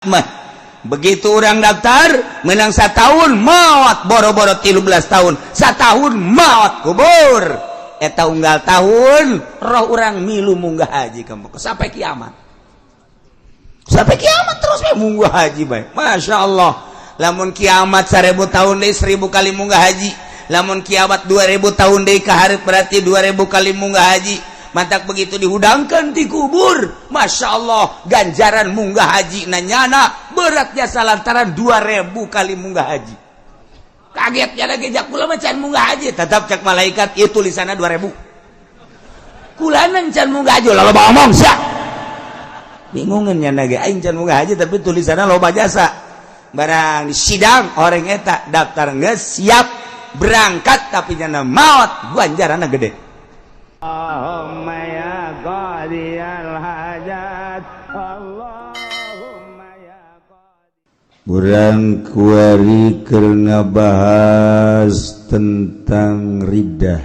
Mah begitu orang daftar menang setahun maut, boro-boro 13 tahun, setahun maut, kubur. Eta unggal tahun roh orang milu munggah haji kamu sampai kiamat, sampai kiamat terus we munggah haji bae. Masya Allah, lamun kiamat 1000 tahun deui, 1000 kali munggah haji. Lamun kiamat 2000 tahun deui ka hareup, berarti 2000 kali munggah haji. Mantak begitu dihudangkan di kubur, Masya Allah, ganjaran munggah haji nanyana beratnya salantaran 2000 kali munggah haji. Kaget ya lagi, jak kula mah can munggah haji. Tetap cek malaikat itu tulisanna 2000. Kulanan can munggah haji, loba omong sia. Bingungan nya ge aing can munggah haji, tapi tulisanna loba jasa. Barang di sidang orang eta daftar geus siap berangkat, tapi nyana maot, ganjaranna gede. Allahumma ya qadiyal hajat, Allahumma ya. Urang kuari keur ngabahas tentang riddah,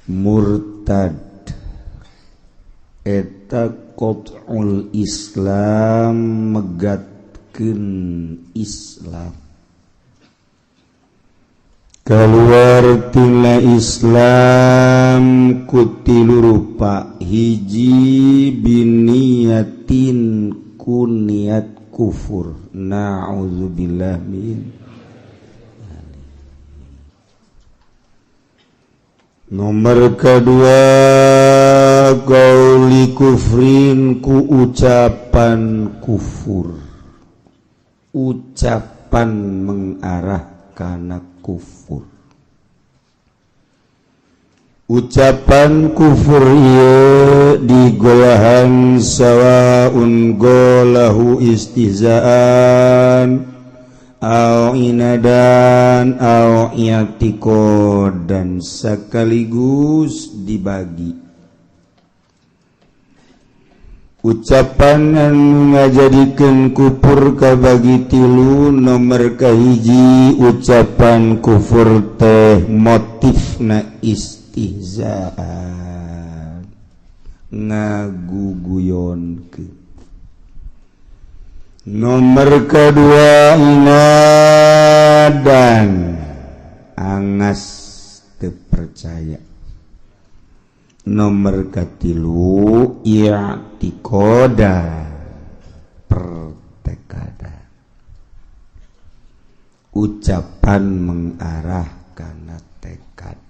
murtad. Eta qat'ul Islam, megatkeun Islam, keluar tina Islam ku tilu rupa. Hiji, biniyatin, ku niat kufur, na'udzubillah min. Nomor kedua, qauli kufrin, ku ucapan kufur, ucapan mengarah kana kufur. Ucapan kufur ieu digolahan sawaun golahu istihzaan aw inadan aw i'tiqodan, sekaligus dibagi. Ucapan anu ngajadikeun kufur kabagi tilu. Nomor kahiji, ucapan kufur teh motifna istihzaan, ngaguguyonkeun. Nomor kedua, inadan, angas teu percaya. Nomor katilu, i'tiqoda, pertekada, ucapan mengarah kana tekad.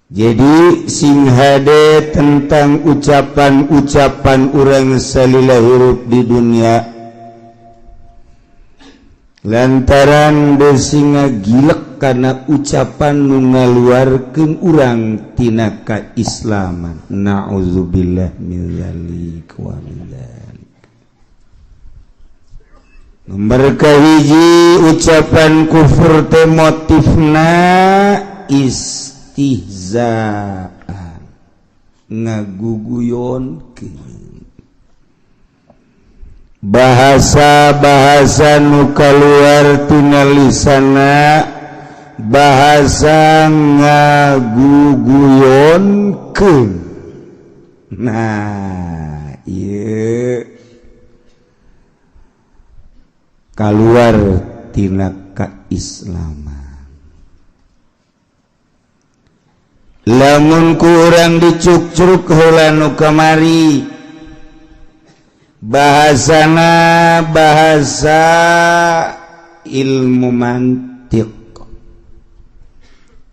Jadi sing hade tentang ucapan-ucapan urang salila hirup di dunia, lantaran besi ngagilek karena ucapan nu ngaluarkeun urang tina kaislaman. Na'udzubillah min dzalik wa min dzalik. Nomor kahiji, ucapan kufur teh motifna istihzaan, ngaguguyonkeun. Bahasa-bahasa nu kaluar tina lisana bahasa ngaguguyonkeun. Nah, ieu kaluar tina kaislaman. Lamun kurang dicukcruk heula nu kamari, bahasana bahasa ilmu mantiq,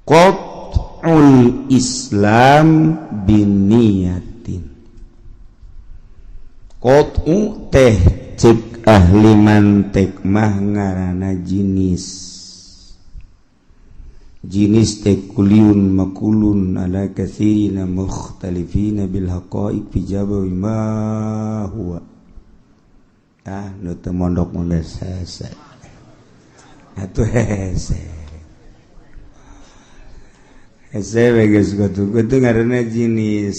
qat'ul Islam biniyatin. Qat'u teh cek ahli mantik mah ngaranna jinis. Jinis teh kuliun makulun ala katsirina mukhtalifina bil haqaiq fi jabawi ma huwa. Ah, nu teu mondok mondok hese atuh, hese hese we geus. Kutu ngaranna jinis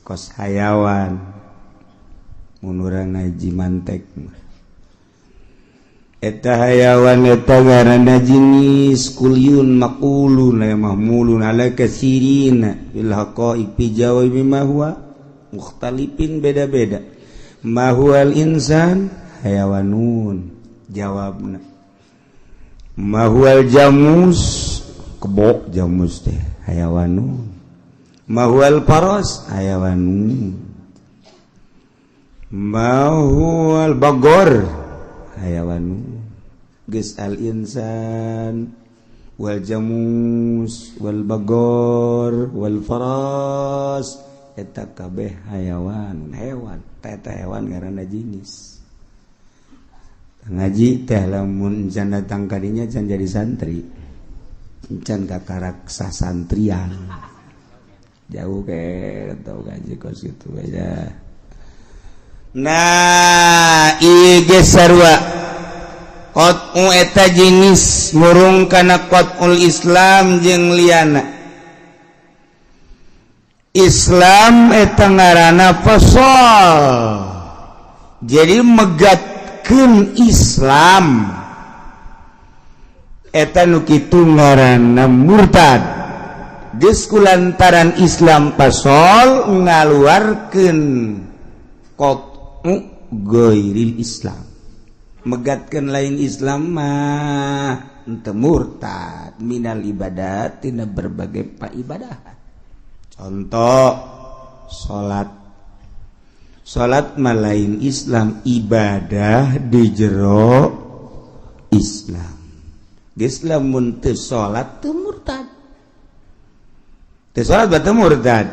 kos hayawan mun urang ngaji mantek mah. Eta hayawan eta ngaranna jenis kulliyun maqulun la mahmulun ala katsirina bil haqaiq fi jawabi ma huwa mukhtalifin, beda-beda. Ma huwal insan? Hayawanun jawabna. Ma huwal jamus? Kebo, jamus teh hayawanun. Ma huwal faras? Hayawanun. Ma huwal bagor? Hayawanun. Geus al insan wal jamus wal bagor wal faras eta kabeh hayawan, hewan. Eta hewan ngaranna jenis. Ngaji teh lamun can datang kadinya, can jadi santri, can kakarak santrian, jauh ke tau ngaji kos gitu aja. Nah, ieu geus sarua qat'u eta jenis murung kana qat'ul Islam jeung liana Islam. Eta ngaranna fasal, jadi megatkeun Islam eta nu kitu ngaranna murtad. Geus kulantaran Islam pasol ngaluarkeun qat'u ghairil Islam, megatkeun lain Islam mah henteu murtad. Minal ibadat, tina berbagai ibadah. Contoh salat. Salat mah lain Islam, ibadah di jero Islam. Geus lamun teu salat teu murtad, teu salat berarti murtad.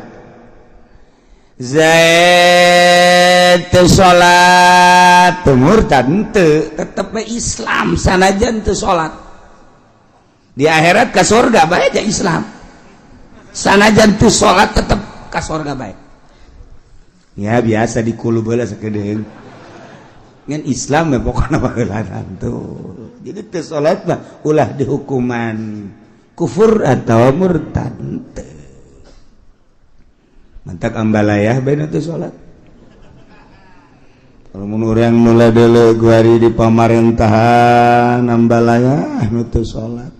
Zaid teu salat teu murtad henteu, tetep we Islam sanajan teu salat. Di akhirat ka surga bae aja Islam, sanajan teu salat tetep ka surga bae. Ya biasa di kulub heula sakedeung ngan Islam ya pokokna baheula tuh. Jadi teu salat mah ulah dihukuman kufur atau murtad teu. Mantak ambalayah bae teu salat. Kalau mun urang nu deuleu guari di pamarentahan, ambalayah nu teu salat.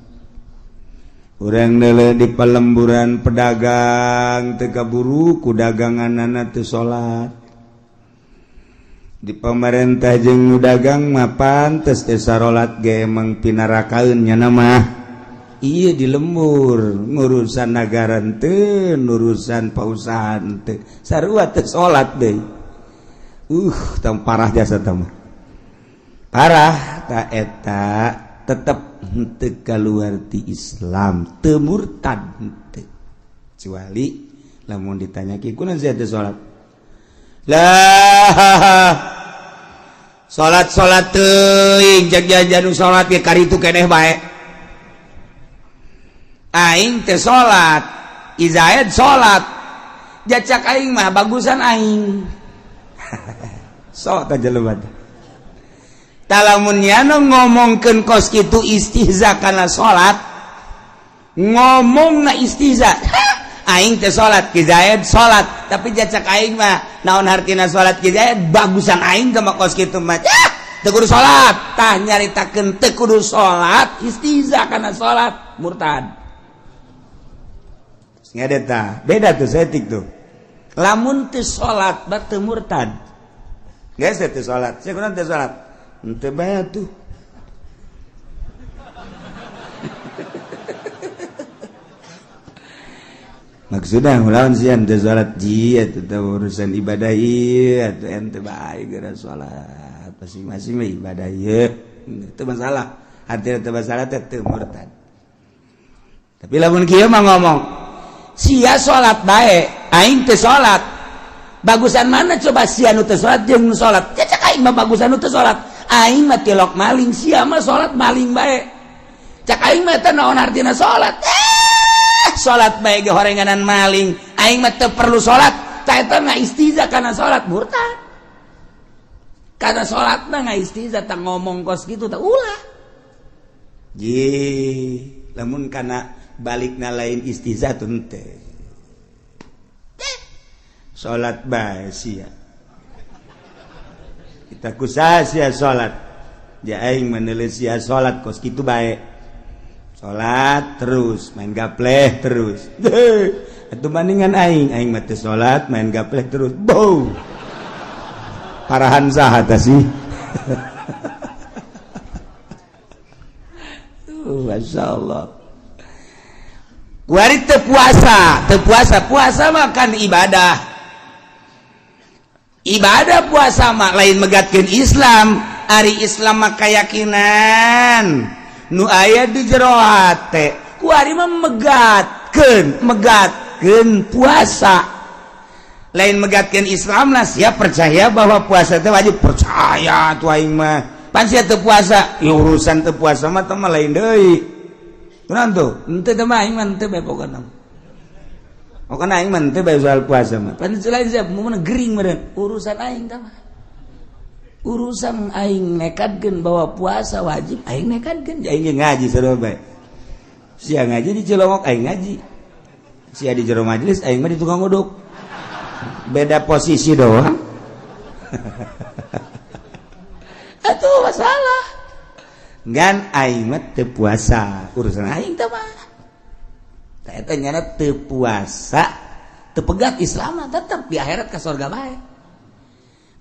Urang deuleu di pelemburan pedagang, teu kaburu ku daganganana, teu salat. Di pemerintah jeung nu dagang mah pantes teu sarolat ge, emang pinarakaeun nya mah. Iya, di lembur ngurusan nagara teu, urusan pausahaan teu, sarua teu salat deui. Tam parah jasa tah mah, parah. Ta eta tetep henteu kaluar ti Islam, teu murtad henteu, kecuali lamun ditanya ki, "Kunaon sia teu salat?" "Lah, salat salat teuing, jag jajan salat ge karitu keneh bae. Aing teh salat, Izaid salat, jacak aing mah bagusan aing." Sok ta jelema teh. Talamun nyana ngomongkeun kos kitu, istihza kana salat, ngomong na istihza, "Aing teh salat, Ki Zaid salat, tapi jacak aing mah naon hartina salat Ki Zaid, bagusan aing sama." Kos kitu mah, teu kudu salat. Tah, nyaritakeun teu kudu salat, istihza kana salat, murtad. Ngede tah, beda tuh setik tuh. Lamun teu salat teu murtad. Geus teu salat, sia kunaon teu salat? Henteu bae tuh. Maksudnya lawan sian teu salat ji, eta teh urusan ibadah ieu atuh, ente bae geura salat masing-masing mah ibadah ieu. Itu masalah. Artinya teu masalah teh teu murtad. Tapi lamun kieu mah ngomong, "Sia salat bae, aing teu salat. Bagusan mana coba sia nu teu salat jeung nu salat? Cecek aing mah bagusan nu teu salat. Aing mah tilok maling, sia mah salat maling bae. Cak aing mah teh naon artina salat? Eh, salat bae ge horenganan maling. Aing mah teu perlu salat." Tah, eta mah istiza kana salat, murtad. Karena salat mah istiza. Tak ngomong kos gitu tak ulah. Ye, lamun kana balikna lain istiza tuh teh. Salat bae sia. Kita kusaha sia salat? Ja aing meneuleuh sia salat kos kitu bae. Salat terus, main gapleh terus. Atuh bandingan aing, aing mah teu salat, main gapleh terus. Bau. Parahan saha tah sih? Masya Allah. Kuari teu puasa, teu puasa, puasa mah kan ibadah. Ibadah puasa mah lain megatkeun Islam. Ari Islam mah kayakinan nu aya di jero hate. Kuari mah megatkeun, megatkeun puasa. Lain megatkeun Islam lah, siap percaya bahwa puasa teh wajib, percaya tuh aing mah. Pan sia teu puasa, ya urusan teu puasa mah teh mah lain deui. Kunaon tuh? Henteu teh mah aing mah henteu bae pokona. Pokona aing mah henteu bae soal puasa mah. Pan lain sia mun gering meureun, urusan aing teh mah. Urusan aing nekadkeun bahwa puasa wajib, aing nekadkeun. Aing ngaji sarua bae. Sia ngaji di Cilongok, aing ngaji. Sia di jero majelis, aing mah di tukang uduk. Beda posisi doang. Atuh masalah. Ngan aing mah teu puasa, urusan aing teh mah. Tah eta nyana teu puasa, teu pegat Islam mah tetep di akhirat ka surga bae.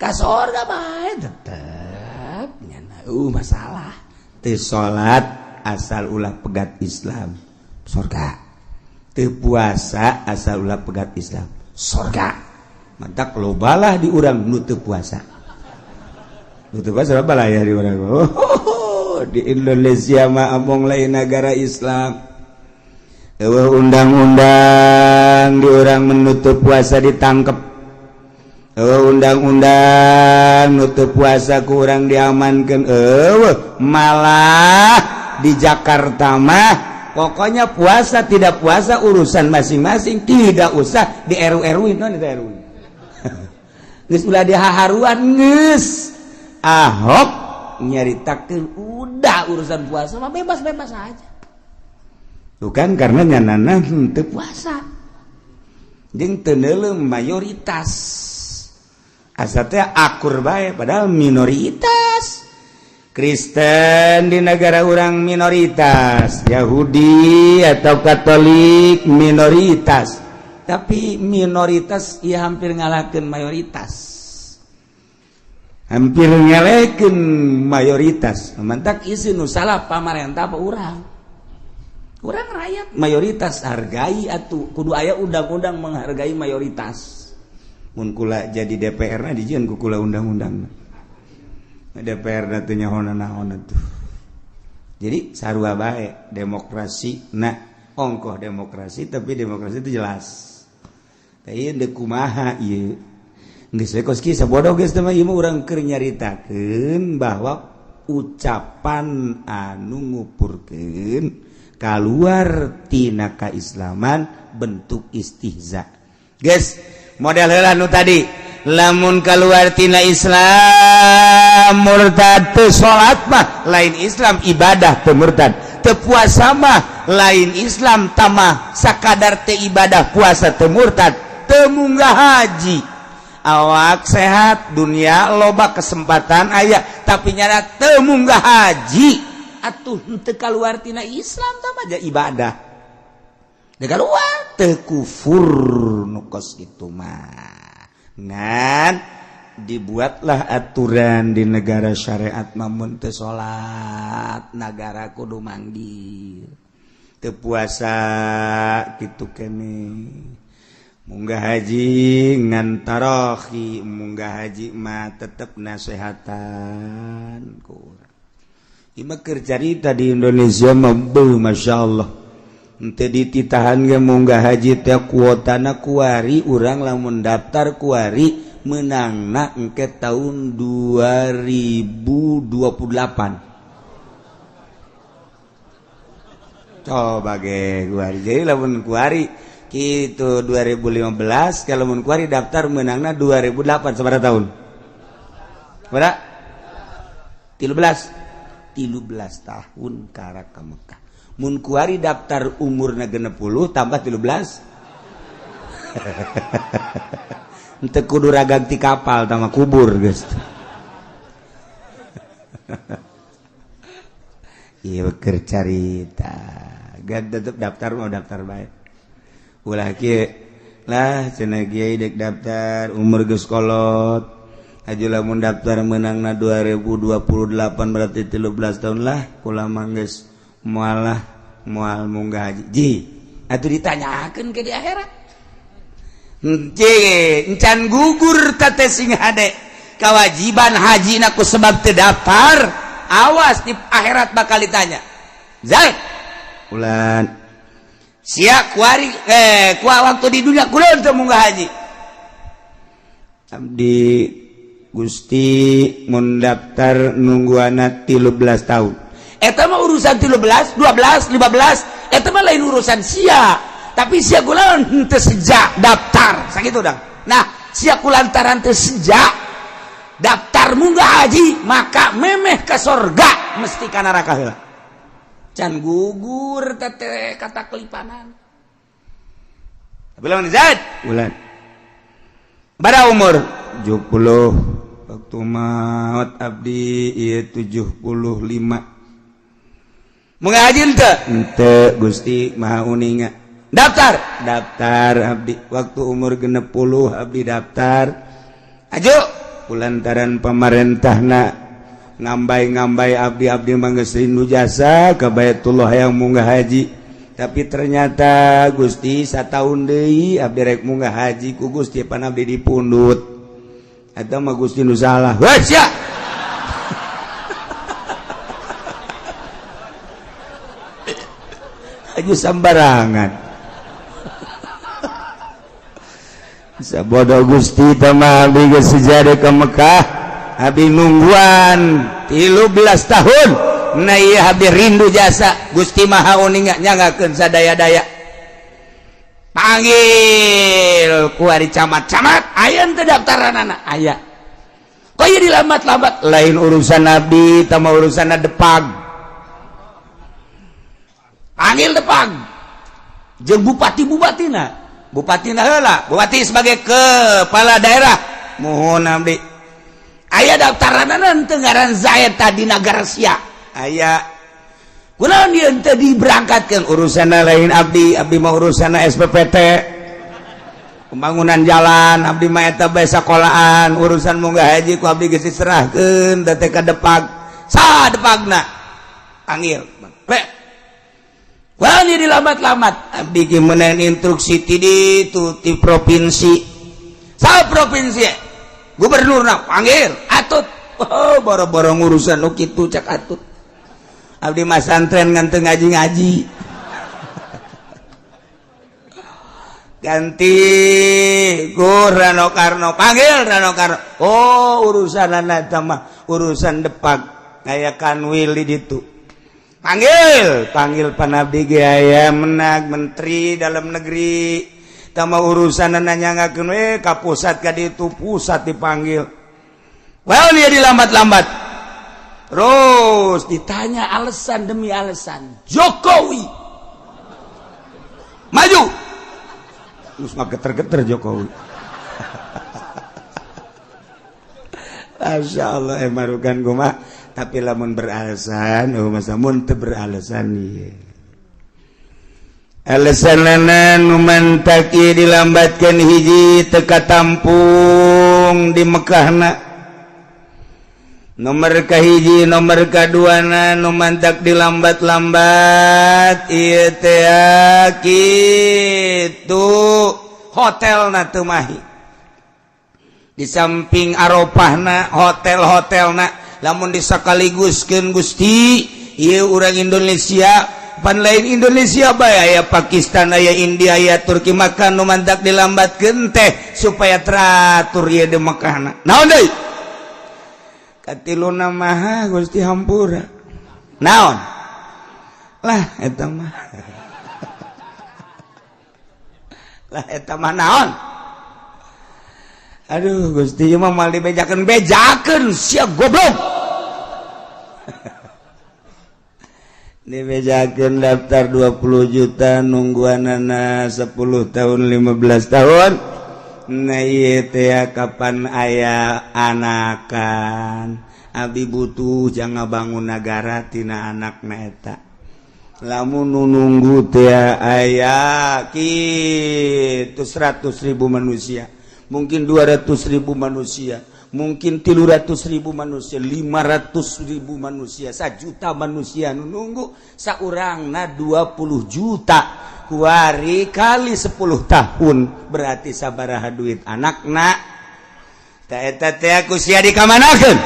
Ka surga bae tetep nyana masalah. Teu salat asal ulah pegat Islam, surga. Teu puasa asal ulah pegat Islam, surga. Mantak lobalah di urang nu teu puasa. Nu teu puasa lobalah ya di urang. Oh, di Indonesia mah among lain negara Islam. Eueuh undang-undang di urang menutup puasa ditangkep. Eueuh undang-undang nutup puasa ku urang diamankeun. Eueuh malah di Jakarta mah pokoknya puasa tidak puasa urusan masing-masing, tidak usah di RU-RU non di RU. Geus ulah dihaharuan geus. Ahok nyaritakeun udah urusan puasa mah bebas-bebas aja. Bukan karena nyanana henteu puasa. Jeung teu neuleuh mayoritas. Asa teh akur bae padahal minoritas. Kristen di negara urang minoritas, Yahudi atau Katolik minoritas. Tapi minoritas ia hampir ngalahkeun mayoritas. Hampir ngalekeun mayoritas. Mantak isi nu salah pamarentah apa urang? Urang rakyat mayoritas hargai atuh, kudu aya undang-undang menghargai mayoritas. Mun kula jadi DPR na dijieun ku kula undang-undang. DPR na teu nyaho naon atuh. Jadi sarua bae demokrasi na ongkoh demokrasi tapi demokrasi itu jelas. Tah ieu deuk kumaha ieu? Geus we kos kieu sabodoh geus teh mah ieu mah urang keur nyaritakeun bahwa ucapan anu ngupurkeun kaluar tina kaislaman bentuk istihza. Geus model heula nu tadi, lamun keluar tina Islam murtad, teu salat mah lain Islam ibadah teu murtad, teu puasa mah lain Islam tamah sakadar teu ibadah puasa teu murtad, teu munggah haji awak sehat dunia loba kesempatan aya tapi nyana teu munggah haji atuh henteu kaluar tina Islam tah aja ibadah teu kaluar teu kufur nu kos kitu mah. Ngan dibuatlah aturan di negara syariat mamun teu salat nagara kudu manggil, teu puasa kitu kene, munggah haji ngan tarohi, munggah haji mah tetep nasehatan ku urang. Ieu mah keur carita di Indonesia mah beuh Masya Allah. Henteu dititahan ge munggah haji teh kuotana kuari urang lamun daftar kuari menangna engke tahun 2028. Coba ge kuari. Jadi lamun kuari gitu 2015 kalau mun kuari daftar menangna 2008 sabaraha tahun? Berapa? 13 tahun karak ka Mekah. Mun kuari daftar umurna 60 tambah 13. Henteu kudu raganti kapal tambah kubur geus. Ieu keur carita. Gak tetep daftar mau daftar bae. Ulah kieu lah cenah kiai dek daftar umur geus kolot. Aju lamun daftar meunangna 2028 berarti 13 tahun lah kula mah geus moal lah moal munggah haji. Ji, atuh ditanyakeun ke di akhirat. Encan gugur tate sing hade kewajiban haji ku sebab teu daftar, awas di akhirat bakal ditanya. Zaid Ulan sia kuari ku waktu di dunia kunaon teu munggah haji? Abdi Gusti mun daftar nungguana 13 tahun. Eta mah urusan 13, 12, 15, eta mah lain urusan sia. Tapi sia kunaon teu sejak daftar sakitu dang. Nah, sia kulantaran teu sejak daftar munggah haji, maka memeh ke sorga mesti ka neraka heula. Can gugur tete kata kelipanan. Tapi lamun Zaid Ulan bara umur 70 waktu maut abdi ieu 75. Munggah haji henteu? Henteu Gusti Maha Uninga. Daftar. Daftar abdi waktu umur 60 abdi daftar. Aju kulantaran pemerintahna ngambay-ngambay abdi-abdi mah geus rindu jasa ka Baitullah yang munggah haji, tapi ternyata Gusti satahun deui abdi rek munggah haji ku Gusti pan abdi dipundut. Eta mah Gusti nu salah. Wah sia. Aju sambarangan. Sabodo Gusti tama abdi geus sejarah ke Mekah, abdi nungguan 13 tahun. Nah ieu abdi rindu jasa Gusti Maha Uninga nyangakeun sadaya-daya. Panggil ku ari camat-camat, aya teu daftaranana? Aya. Kok ieu dilambat-lambat? Lain urusan abdi, tama urusan Depag. Panggil Depag jeung bupati-bupatina. Bupatina heula, bupati sebagai kepala daerah mohon abdi aya daftaranana teu ngaran Zaid tadi nagara sia? Aya. Kunaon ieu teu diberangkatkeun? Urusan lain abdi, abdi mah urusan SPPT pembangunan jalan, abdi mah eta bae sakolaan. Urusan munggah haji ku abdi geus diserahkeun teh ka Depag. Saha Depagna? Panggil. Pe. Wah, ini dilambat-lambat. Abdi ge meunang instruksi ti ditu ti provinsi. Saha provinsi? Gubernurna panggil. Atut. Oh, boro-boro ngurusan nu kitu cak atut. Abdi mah santren ngan teu ngaji-ngaji. Ganti Gur Rano Karno, panggil Rano Karno. Oh, urusan eta mah urusan Depag aya Kanwil di ditu. Panggil, panggil panabdi ge aya menag menteri dalam negeri. Tama urusan nanyangakeun we ka pusat ka ditu, pusat dipanggil. Well, dia dilambat-lambat. Terus ditanya alasan demi alasan. Jokowi maju. Terus mah geter-geter Jokowi. Masya Allah emarukan kumaha, tapi lamun beralasan, oh masa mun teu beralasan ieu. Alasanana nu mantak ieu dilambatkeun hiji teu katampung di Mekahna. Nomor kahiji, nomor kaduana nu mantak dilambat-lambat ieu teh kitu hotelna teu mahi. Di samping Arafahna hotel-hotelna lamun disakaliguskeun Gusti ieu urang Indonesia pan lain Indonesia bae, aya Pakistan, aya India, aya Turki, maka nu mantak dilambatkeun teh supaya teratur ieu di Mekahna. Naon deui? Katiluna mah Gusti hampura. Naon? Lah eta mah. Lah eta mah naon? Aduh Gusti ieu mah moal dibejakeun, bejakeun sia goblok. Dibejakeun daftar 20 juta nungguanana 10 tahun 15 tahun. Nah ieu teh kapan aya anakan, Abi butuh jangan bangun nagara tina anak eta. Lamun nu nunggu teh aya kitu 100.000 manusia, mungkin 200.000 manusia, mungkin 300.000 manusia, 500.000 manusia, 1 juta manusia nu nunggu saurangna 20 juta kuari kali 10 tahun berarti sabaraha duit anakna. Ta eta teh ku sia dikamanakeun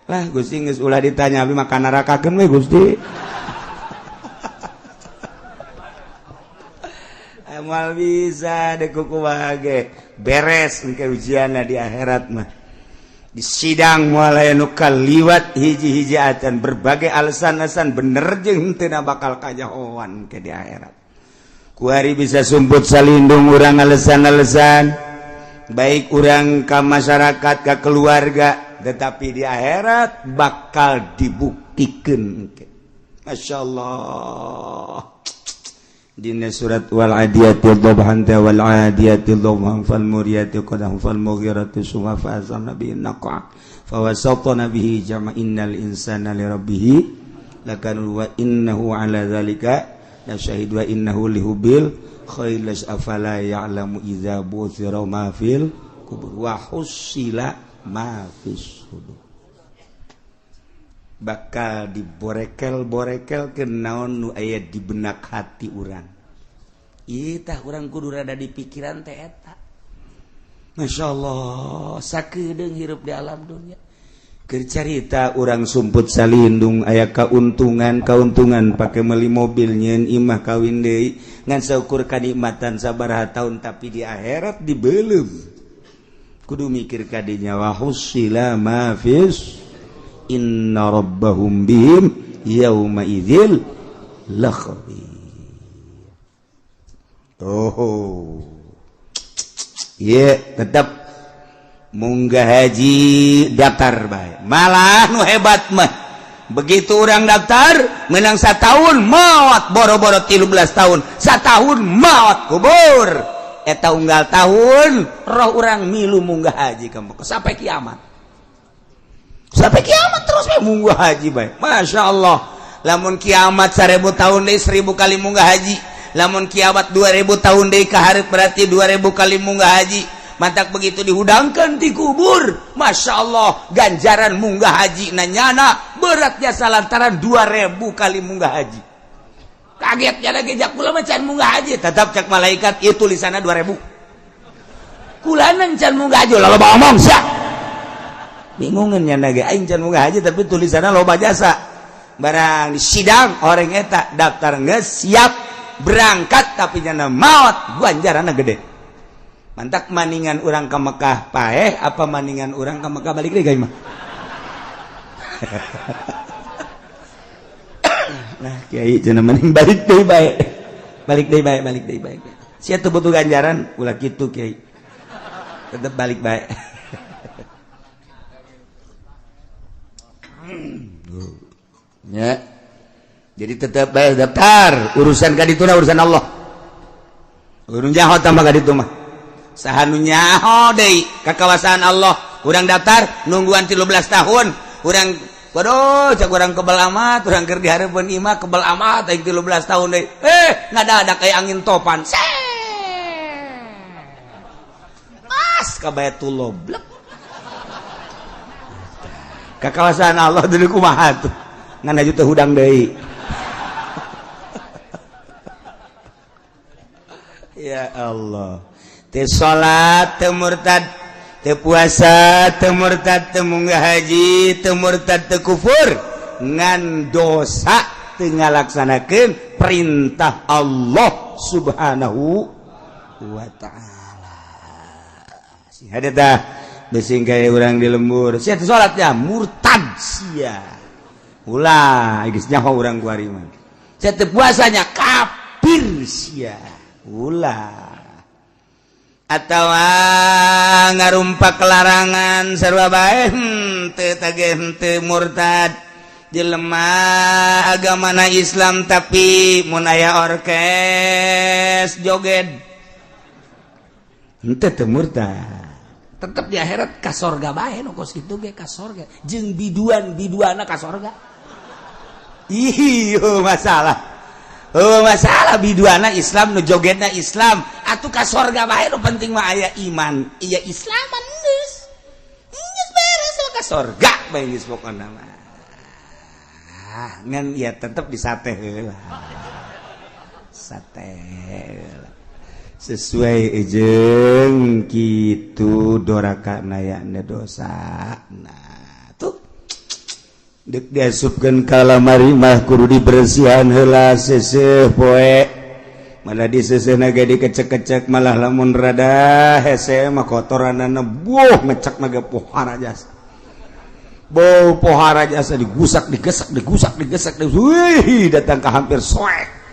lah? Gusti, geus ulah ditanya, abi mah kanarakakeun we, Gusti. Amal bisa deh kukumaha ge beres engke ujianna di akhirat mah. Di sidang moal aya nu kaliwat hiji-hiji acan, berbagai alasan-alasan bener jeung henteu bakal kajahoan ke di akhirat. Kuari bisa sumput salindung urang alasan-alasan baik urang ka masyarakat, ka keluarga, tetapi di akhirat bakal dibuktikan. Masya Allah. Dina surat wal adiyati dhabhan, wal adiyati dhabhan, fal muriyati qadhan, fal mughirati subha, fa asarna bihi naqa, fa wasatna bihi jama, innal insana li rabbih lakanud, wa innahu ala dzalika la syahid, wa innahu lihubil khair afala ya'lamu idza bu'thira ma fil kubur wa husila ma fis sudur. Bakal diborekel-borekel ke naon nu aya di benak hati urang. Itah urang kudu rada di pikiran teh eta. Masya Allah, sakedeung hirup di alam dunia. Keur carita urang sumput salindung aya kauntungan, kauntungan pake meuli mobil, nyieun imah, kawin deui, ngan saukur kanikmatan sabaraha tahun, tapi di akhirat dibelum. Kudu mikir kadinya, wa husila ma fis inna rabbahum bihim yauma idzil lakhabir. Oh iya, tetap munggah haji, daftar bae. Malah nu hebat mah begitu orang daftar menang tahun maut, boro-boro 13 tahun, tahun maut, kubur. Eta unggal tahun roh orang milu munggah haji kamu sampai kiamat, sampai kiamat terus we munggah haji bae. Masya Allah, lamun kiamat 1000 tahun deui, 1000 kali munggah haji. Lamun kiamat 2000 tahun deui ka hareup, berarti 2000 kali munggah haji. Mantak begitu dihudangkan di kubur, Masya Allah, ganjaran munggah haji nanyana berat jasa lantaran 2000 kali munggah haji. Kagetnya lagi jak kula mah can munggah haji, tetap cek malaikat itu tulisanna 2000. Kulanan can munggah haji, loba omong sia. Bingungan nyana ge aing can munggah haji tapi tulisanna loba jasa. Barang di sidang orang eta daftar geus siap berangkat tapi nyana maot, ganjaranna gede. Mantak maningan urang ke Mekah paeh apa maningan urang ke Mekah balik deui mah. Nah, kiai cenah mending balik deui bae. Balik deui bae, balik deui bae. Sia teu butuh ganjaran, ulah kitu kiai. Tetep balik bae. Ya. Jadi tetep bae daftar, urusan ka dituna urusan Allah. Urun nyaho tambah ka ditu mah. Saha nu nyaho deui ka kawasaan Allah. Urang daftar nungguan 13 tahun. Urang waduh, cak urang kebal amat, urang keur dihareupeun imah kebal amat aing 13 tahun deui. Ngadadak kayak angin topan. Pas ka Baitullah blek. Ka kawasaan Allah deui kumaha tuh? Ngan aju teu hudang deui. Ya Allah. Teu salat teu murtad, teu puasa teu murtad, teu munggah haji teu murtad, teu kufur, ngan dosa teu ngalaksanakeun perintah Allah Subhanahu wa ta'ala. Si hade tah besing kaya urang di lembur, sia teu salatnya murtad sia. Ulah geus nyaho urang kuari mah. Sia teu puasanya kafir sia. Ulah. Atau ngarumpak larangan sarua bae henteu tage henteu murtad. Jelema agamana Islam tapi mun aya orkes joget henteu teu murtad. Tetep di akhirat ka sorga bae nu kos kitu ge, ka sorga jeung biduan biduana ka sorga. Iyo masalah, oh, masalah biduana Islam, nu jogetna Islam atuh ka sorga bae. Nu penting mah aya iman, iya, Islaman, geus geus beres ka sorga bae geus pokona mah. Ah, ngan ya tetep disate heula, sate heula sesuai jeung kitu doraka nayana dosa. Nah, tuh dek diasupkeun ka lamari mah kudu dibersihan heula seuseuh poe. Mana diseuseuna ge dikecek-kecek, malah lamun rada hese mah kotoranana buh ngecek naga pohara jasa. Bau pohara jasa, digusak, digesak, digusak, digesek, wih, datang ke hampir soek.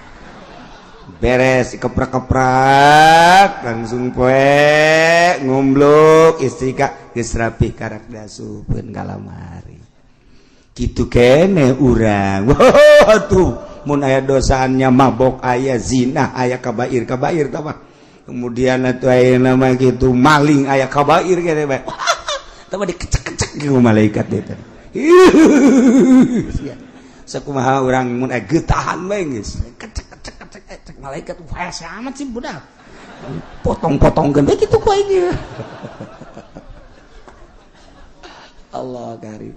Beres keprak-keprak langsung poe ngumbluk istri ka geus rapih, karak diasupkeun ka lamari. Kitu kene urang. Wah, tuh mun aya dosaannya, mabok aya, zina aya, kabair kabair tah mah. Kemudian atuh aya nama kitu, maling aya, kabair kene bae tah mah, dikecek-kecek ku malaikat teh. Sakumaha urang mun aya getahan bae geus kecek kecek kecek kecek malaikat. Wah, amat sih budak, potong-potong gede gitu ku aing. Allah karim.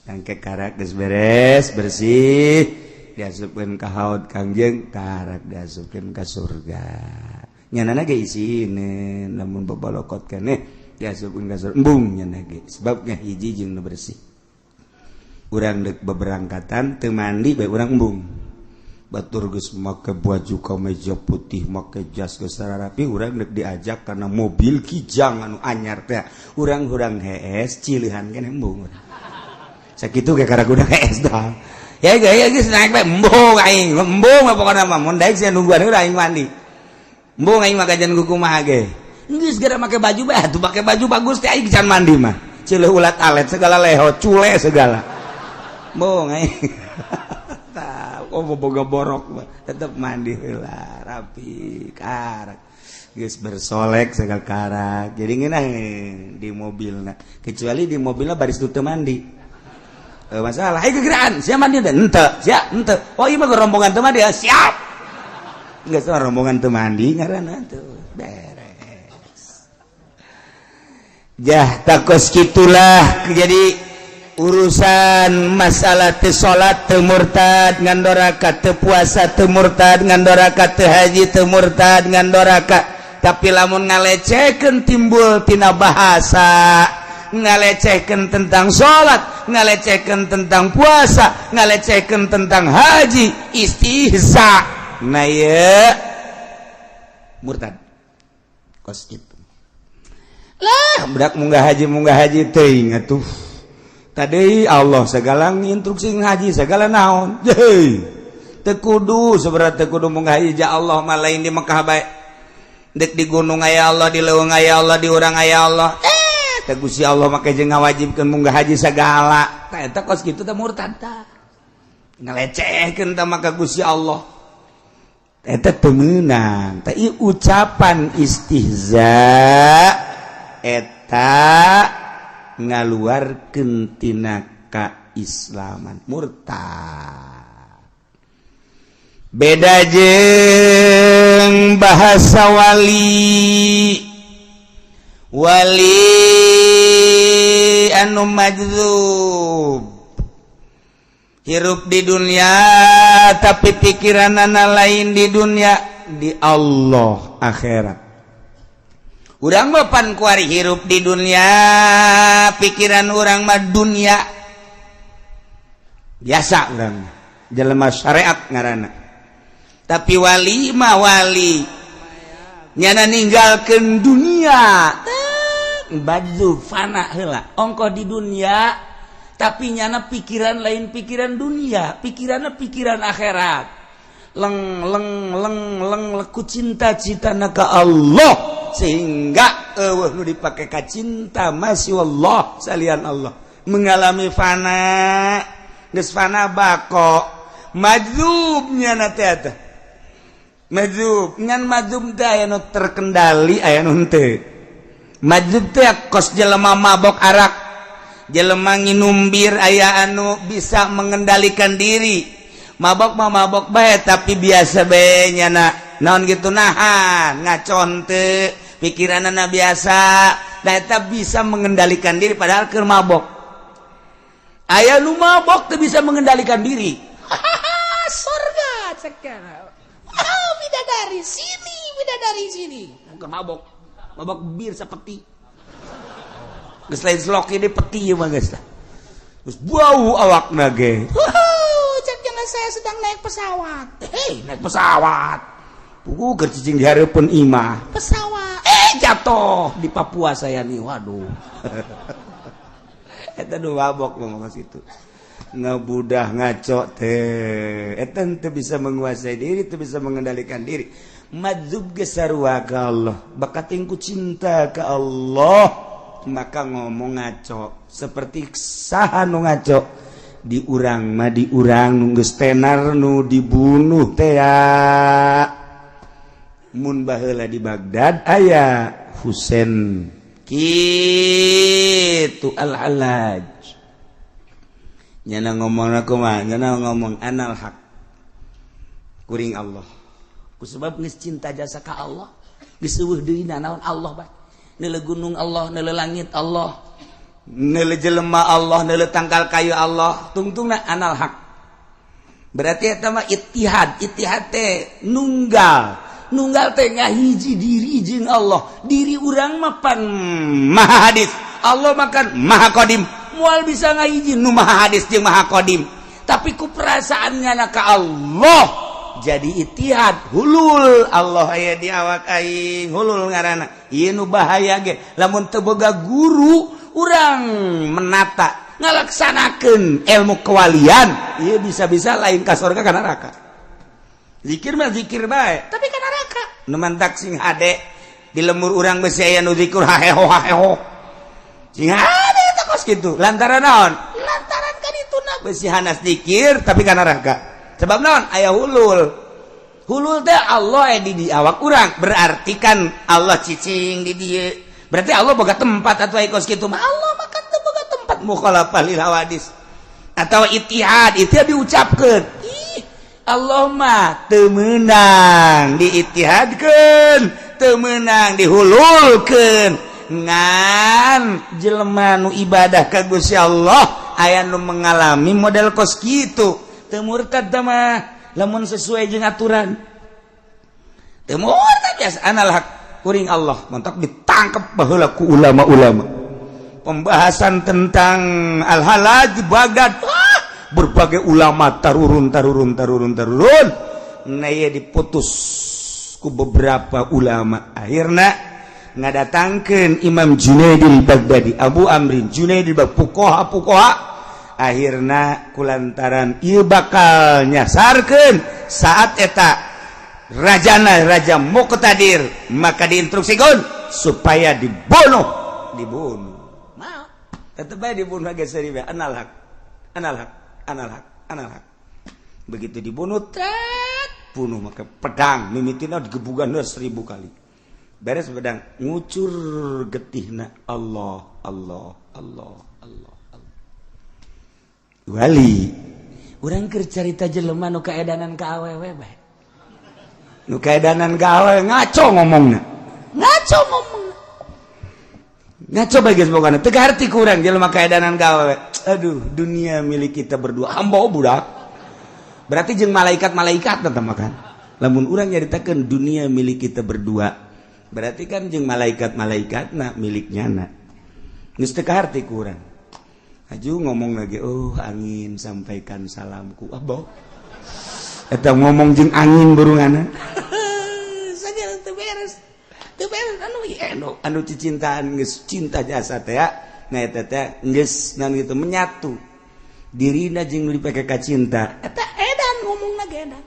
Angke karak geus beres bersih, diasupkeun ka haud Kangjeng, karak diasupkeun ka surga. Nyanana ge isine lamun babalokot keneh diasupkeun ka surga, embung nyana ge, sebabnya hiji jeung nu bersih. Urang deuk beberangkatan teu mandi bae urang embung. Batur geus make baju kameja putih, make jas, geus rapi, urang deuk diajak kana mobil Kijang anu anyar teh, urang hurang hees cilihan keneh, embung. Sakitu ge karak udah hees dah ya ya geus naik bae, embung aing, embung mah pokona mah. Mun daek sia nungguan heula, aing mandi, embung aing mah kajian kumaha ge. Geus gara make baju bae atuh, make baju bagus teh aing can mandi mah ceuleuh ulat alet segala, leho cule segala, embung aing. Oh, boga borok mah tetep mandi heula rapi, karak geus bersolek segala, karak jadi ngeunah di mobilna. Kecuali di mobilna baris teu mandi. Eh, masalah ayo gegeraan siap mandi dan ente siap ente. Oh, iya mah rombongan teu mandi ya, siap enggak sama rombongan teu mandi ngaranna tuh beres. Jah, takos gitulah. Jadi urusan masalah teu salat teu murtad ngan doraka, teu puasa teu murtad ngan doraka, teu haji teu murtad ngan doraka. Tapi lamun ngalecehkeun timbul tina bahasa, ngalecehkeun tentang salat, ngalecehkeun tentang puasa, ngalecehkeun tentang haji, istihza, nah ye murtad kos gitu lah. Budak munggah haji teuing atuh. Tadi Allah segala instruksi haji segala naon. Hei, teu kudu seberat, teu kudu munggah haji. Ja Allah mah lain di Mekah bae, dek di gunung aya Allah, di leuweung aya Allah, di urang aya Allah. Eh, teh Gusti Allah make jeung ngawajibkeun munggah haji segala. Tah, eta kos kitu teh murtad tah. Ngalecehkeun tah maka Gusti Allah. Eta teu meunang. Tah, ieu ucapan istihza eta ngaluarkeun tina kaislaman, murtad. Beda jeung bahasa wali, wali anu majzub, hirup di dunia tapi pikiranana lain di dunia, di Allah, akhirat. Urang mah pan kuari hirup di dunia, pikiran urang mah dunia biasa, urang jelema syariat ngaranna. Tapi wali mah wali nyana ninggalkeun dunia, baju fana heula ongkoh di dunia, tapi nyana pikiran lain pikiran dunia, pikirannya pikiran akhirat. Leng leng leng leng leku cinta-cita ka Allah, sehingga eueuh nu dipake ka cinta masih Allah, salian Allah. Mengalami fana, geus fana bako, majzubnya na teh eta majzub. Ngan majzub teh aya nu terkendali, aya nu henteu. Majzub teh kos jelema mabok arak, jelema nginum bir. Aya anu bisa mengendalikan diri, mabok mah mabok bae, tapi biasa bae nyana, naon gitu, nahan ngacon teu, pikiranana biasa. Nah, eta bisa mengendalikan diri padahal keur mabok. Aya nu mabok teu bisa mengendalikan diri. Surga sekarang. Wow, bidadari sini, bidadari sini. Bukan mabok, mabok bir sepeti. Geus lain slok, ini peti mah geus lah. Terus bau awakna ge. Wow, cek jangan, saya sedang naik pesawat. Hei, naik pesawat. Pugu keur cicing di hareupeun imah. Pesawat. Eh, jatuh di Papua saya nih. Waduh. Eta nu mabok ngomong situ. Ngebudah ngaco teh. Eta teu bisa menguasai diri, teu bisa mengendalikan diri. Majzub ge sarua ka Allah. Bakating ku cinta ke Allah, maka ngomong ngaco. Seperti saha nu ngaco? Di urang mah, di urang nu geus tenar, nu dibunuh teh ya. Mun baheula di Baghdad aya Husain kitu, Al-Hallaj nyana ngomong aku mah, nyana ngomong anal haq, kuring Allah, ku sebab geus cinta jasa ka Allah, geus euweuh deui naon, Allah bae. Neuleu gunung Allah, neuleu langit Allah, neuleu jelema Allah, neuleu tangkal kayu Allah, tungtungna anal haq. Berarti eta mah ittihad. Ittihad teh nunggal, nunggal teh ngahiji diri jeung Allah. Diri urang mah pan maha hadis, Allah makan maha qadim. Moal bisa ngahiji nu maha hadis jeung maha qadim, tapi ku perasaannya na ka Allah jadi ittihad, hulul. Allah aya di awak aing, hulul ngaranna. Ieu nu bahaya ge lamun teu boga guru urang menata ngalaksanakeun ilmu kewalian, ieu bisa-bisa lain ka surga, ka neraka. Zikir mah zikir bae, tapi ka neraka. Nu mantak sing hade di lembur urang besi aya nu zikir haheho haheho, sing hade eta kos kitu. Lantaran naon? Lantaran kan itu na. Besi hanas zikir tapi ka neraka. Sebab naon? Aya hulul. Hulul teh Allah aya di awak urang, berarti kan Allah cicing di dieu. Berarti Allah boga tempat atau kos kitu mah? Allah makan teu boga tempat, mukhalafah lil hawadis. Atau ittihad, itu diucapkeun, ih, Allah mah teu meunang diittihadkeun, teu meunang dihululkeun. Ngan jelema nu ibadah ka Gusti Allah aya nu mengalami model kos kitu, teu murtad mah lamun sesuai jeung aturan, teu murtad. Biasa anal haq, kuring Allah. Mantak ditangkap baheula ku ulama-ulama. Pembahasan tentang Al-Hallaj di Baghdad, ah, berbagai ulama tarurun tarurun tarurun tarurun. Nah, ieu diputus ku beberapa ulama. Akhirnya ngadatangkeun Imam Junaidil Baghdadi, Abu Amrin Junaidil Baghdadi, fuqaha fuqaha. Akhirna kulantaran ieu bakal nyasarkeun saat eta rajana raja Muqtadir, maka diinstruksikan supaya dibunuh. Dibunuh mau tetep bae dibunuh geus serius. Anal haq, anal haq, anal haq, anal haq. Begitu dibunuh, tet, bunuh maka pedang mimitina digebugan 1000 kali. Beres pedang ngucur getihna, Allah, Allah, Allah, Allah, Allah. Wali urang keur carita jelema nu kaedanan ka awewe bae. Nu kaedanan ka awewe ngaco ngomongna. Ngaco ngomong. Ngaco bae geus pokona. Teu kaharti ku urang jelema kaedanan ka awewe. Aduh, dunia milik kita berdua. Hamba budak. Berarti jeung malaikat-malaikat teh makan. Lamun urang nyaritakeun dunia milik kita berdua, berarti kan jeung malaikat-malaikat na miliknya na. Geus teu kaharti ku urang. Aju ngomong lagi, "Oh angin, sampaikan salamku." Ah, boh. Eta ngomong jeung angin burungana. Saja teu beres. Teu beres anu anu anu cicintaan geus cinta jasa teh ya. Nah, eta teh geus naon gitu, menyatu. Dirina jeung nu dipake ka cinta. Eta edan ngomongna ge edan.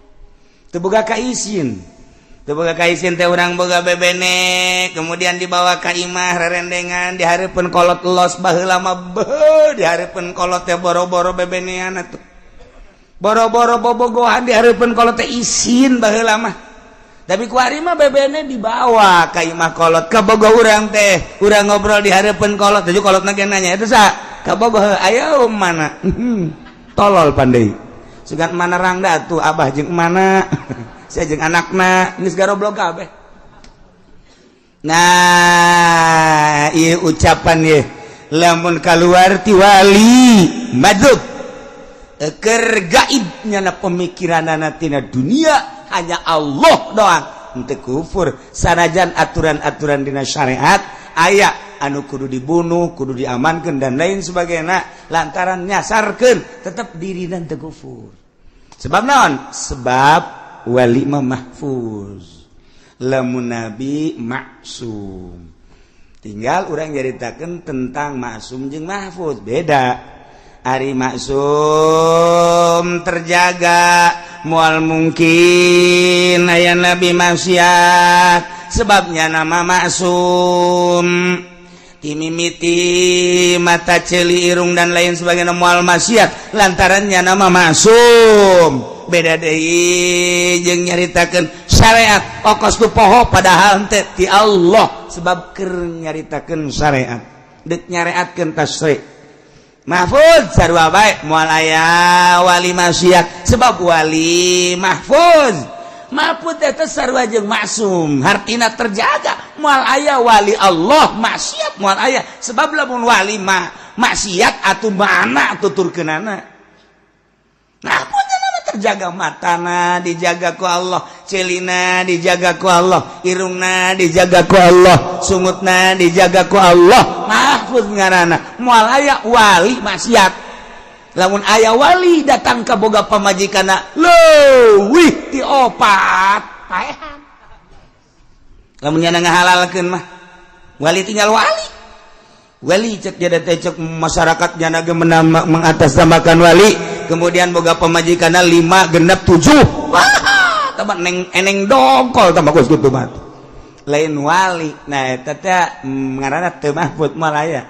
Teu boga kaisin. Teu boga kaisin teh urang boga bebene, kemudian dibawa ka imah rerendengan di hareupeun kolot los. Baheula mah beuh, di hareupeun kolot teh boro-boro bebenean atuh. Boro-boro bobogohan di hareupeun kolot teh isin baheula mah. Tapi kuari mah bebene dibawa ka imah kolot, kabogoh urang teh, urang ngobrol di hareupeun kolot, jadi kolot ge nanya, "Itu sa kabogoh?" "Ayo mana?" Tolol pandai. Sugan mana rangda tuh, abah jeung mana, saya jeung anakna geus garoblog kabeh. Nah, ieu ucapan ye lamun keluar ti wali madzub, keur gaib nyana pemikiranana tina dunia hanya Allah doang, henteu kufur sanajan aturan-aturan dina syariat aya anu kudu dibunuh, kudu diamankan, dan lain sebagainya, lantaran nyasarkeun tetap dirina teu kufur. Sebab naon? Sebab wali mah mahfuz, lamun nabi maksum. Tinggal urang nyaritakeun tentang maksum jeung mahfuz beda. Ari maksum terjaga, mual mungkin aya nabi maksiat, sebabnya nama maksum, timimiti mata, ceuli, irung, dan lain sebagainya mual maksiat lantarannya nama maksum. Beda deui jeung nyaritakeun syariat okos tu poho, padahal teh ti Allah, sebab keur nyaritakeun syariat, deuk nyareatkeun tasyri'. Mahfuz sarua bae, moal aya wali maksiat sebab wali mahfuz. Mahfuz eta sarua jeung maksum, hartina terjaga. Moal aya wali Allah maksiat, moal aya, sebab lamun wali mah maksiat atuh mana tuturkeunana. Mahfuz nama terjaga, matana dijaga ku Allah, celina dijaga ku Allah, irungna dijaga ku Allah, sungutna dijaga ku Allah. Mahfuz ngaranna, moal aya wali maksiat. Lamun aya wali datang ka boga pamajikanna leuwih ti opat, paehan. Lamun nyana ngahalalkeun mah wali tinggal wali. Wali cek jadi teh, cek masyarakat nyana ge mengatasnamakan wali, kemudian boga pamajikanna lima, genep, tujuh, wah, tambah neng eneng dongkol, tambah kos kitu mah lain wali. Nah, eta teh ngaranna teu mahfud, moal aya.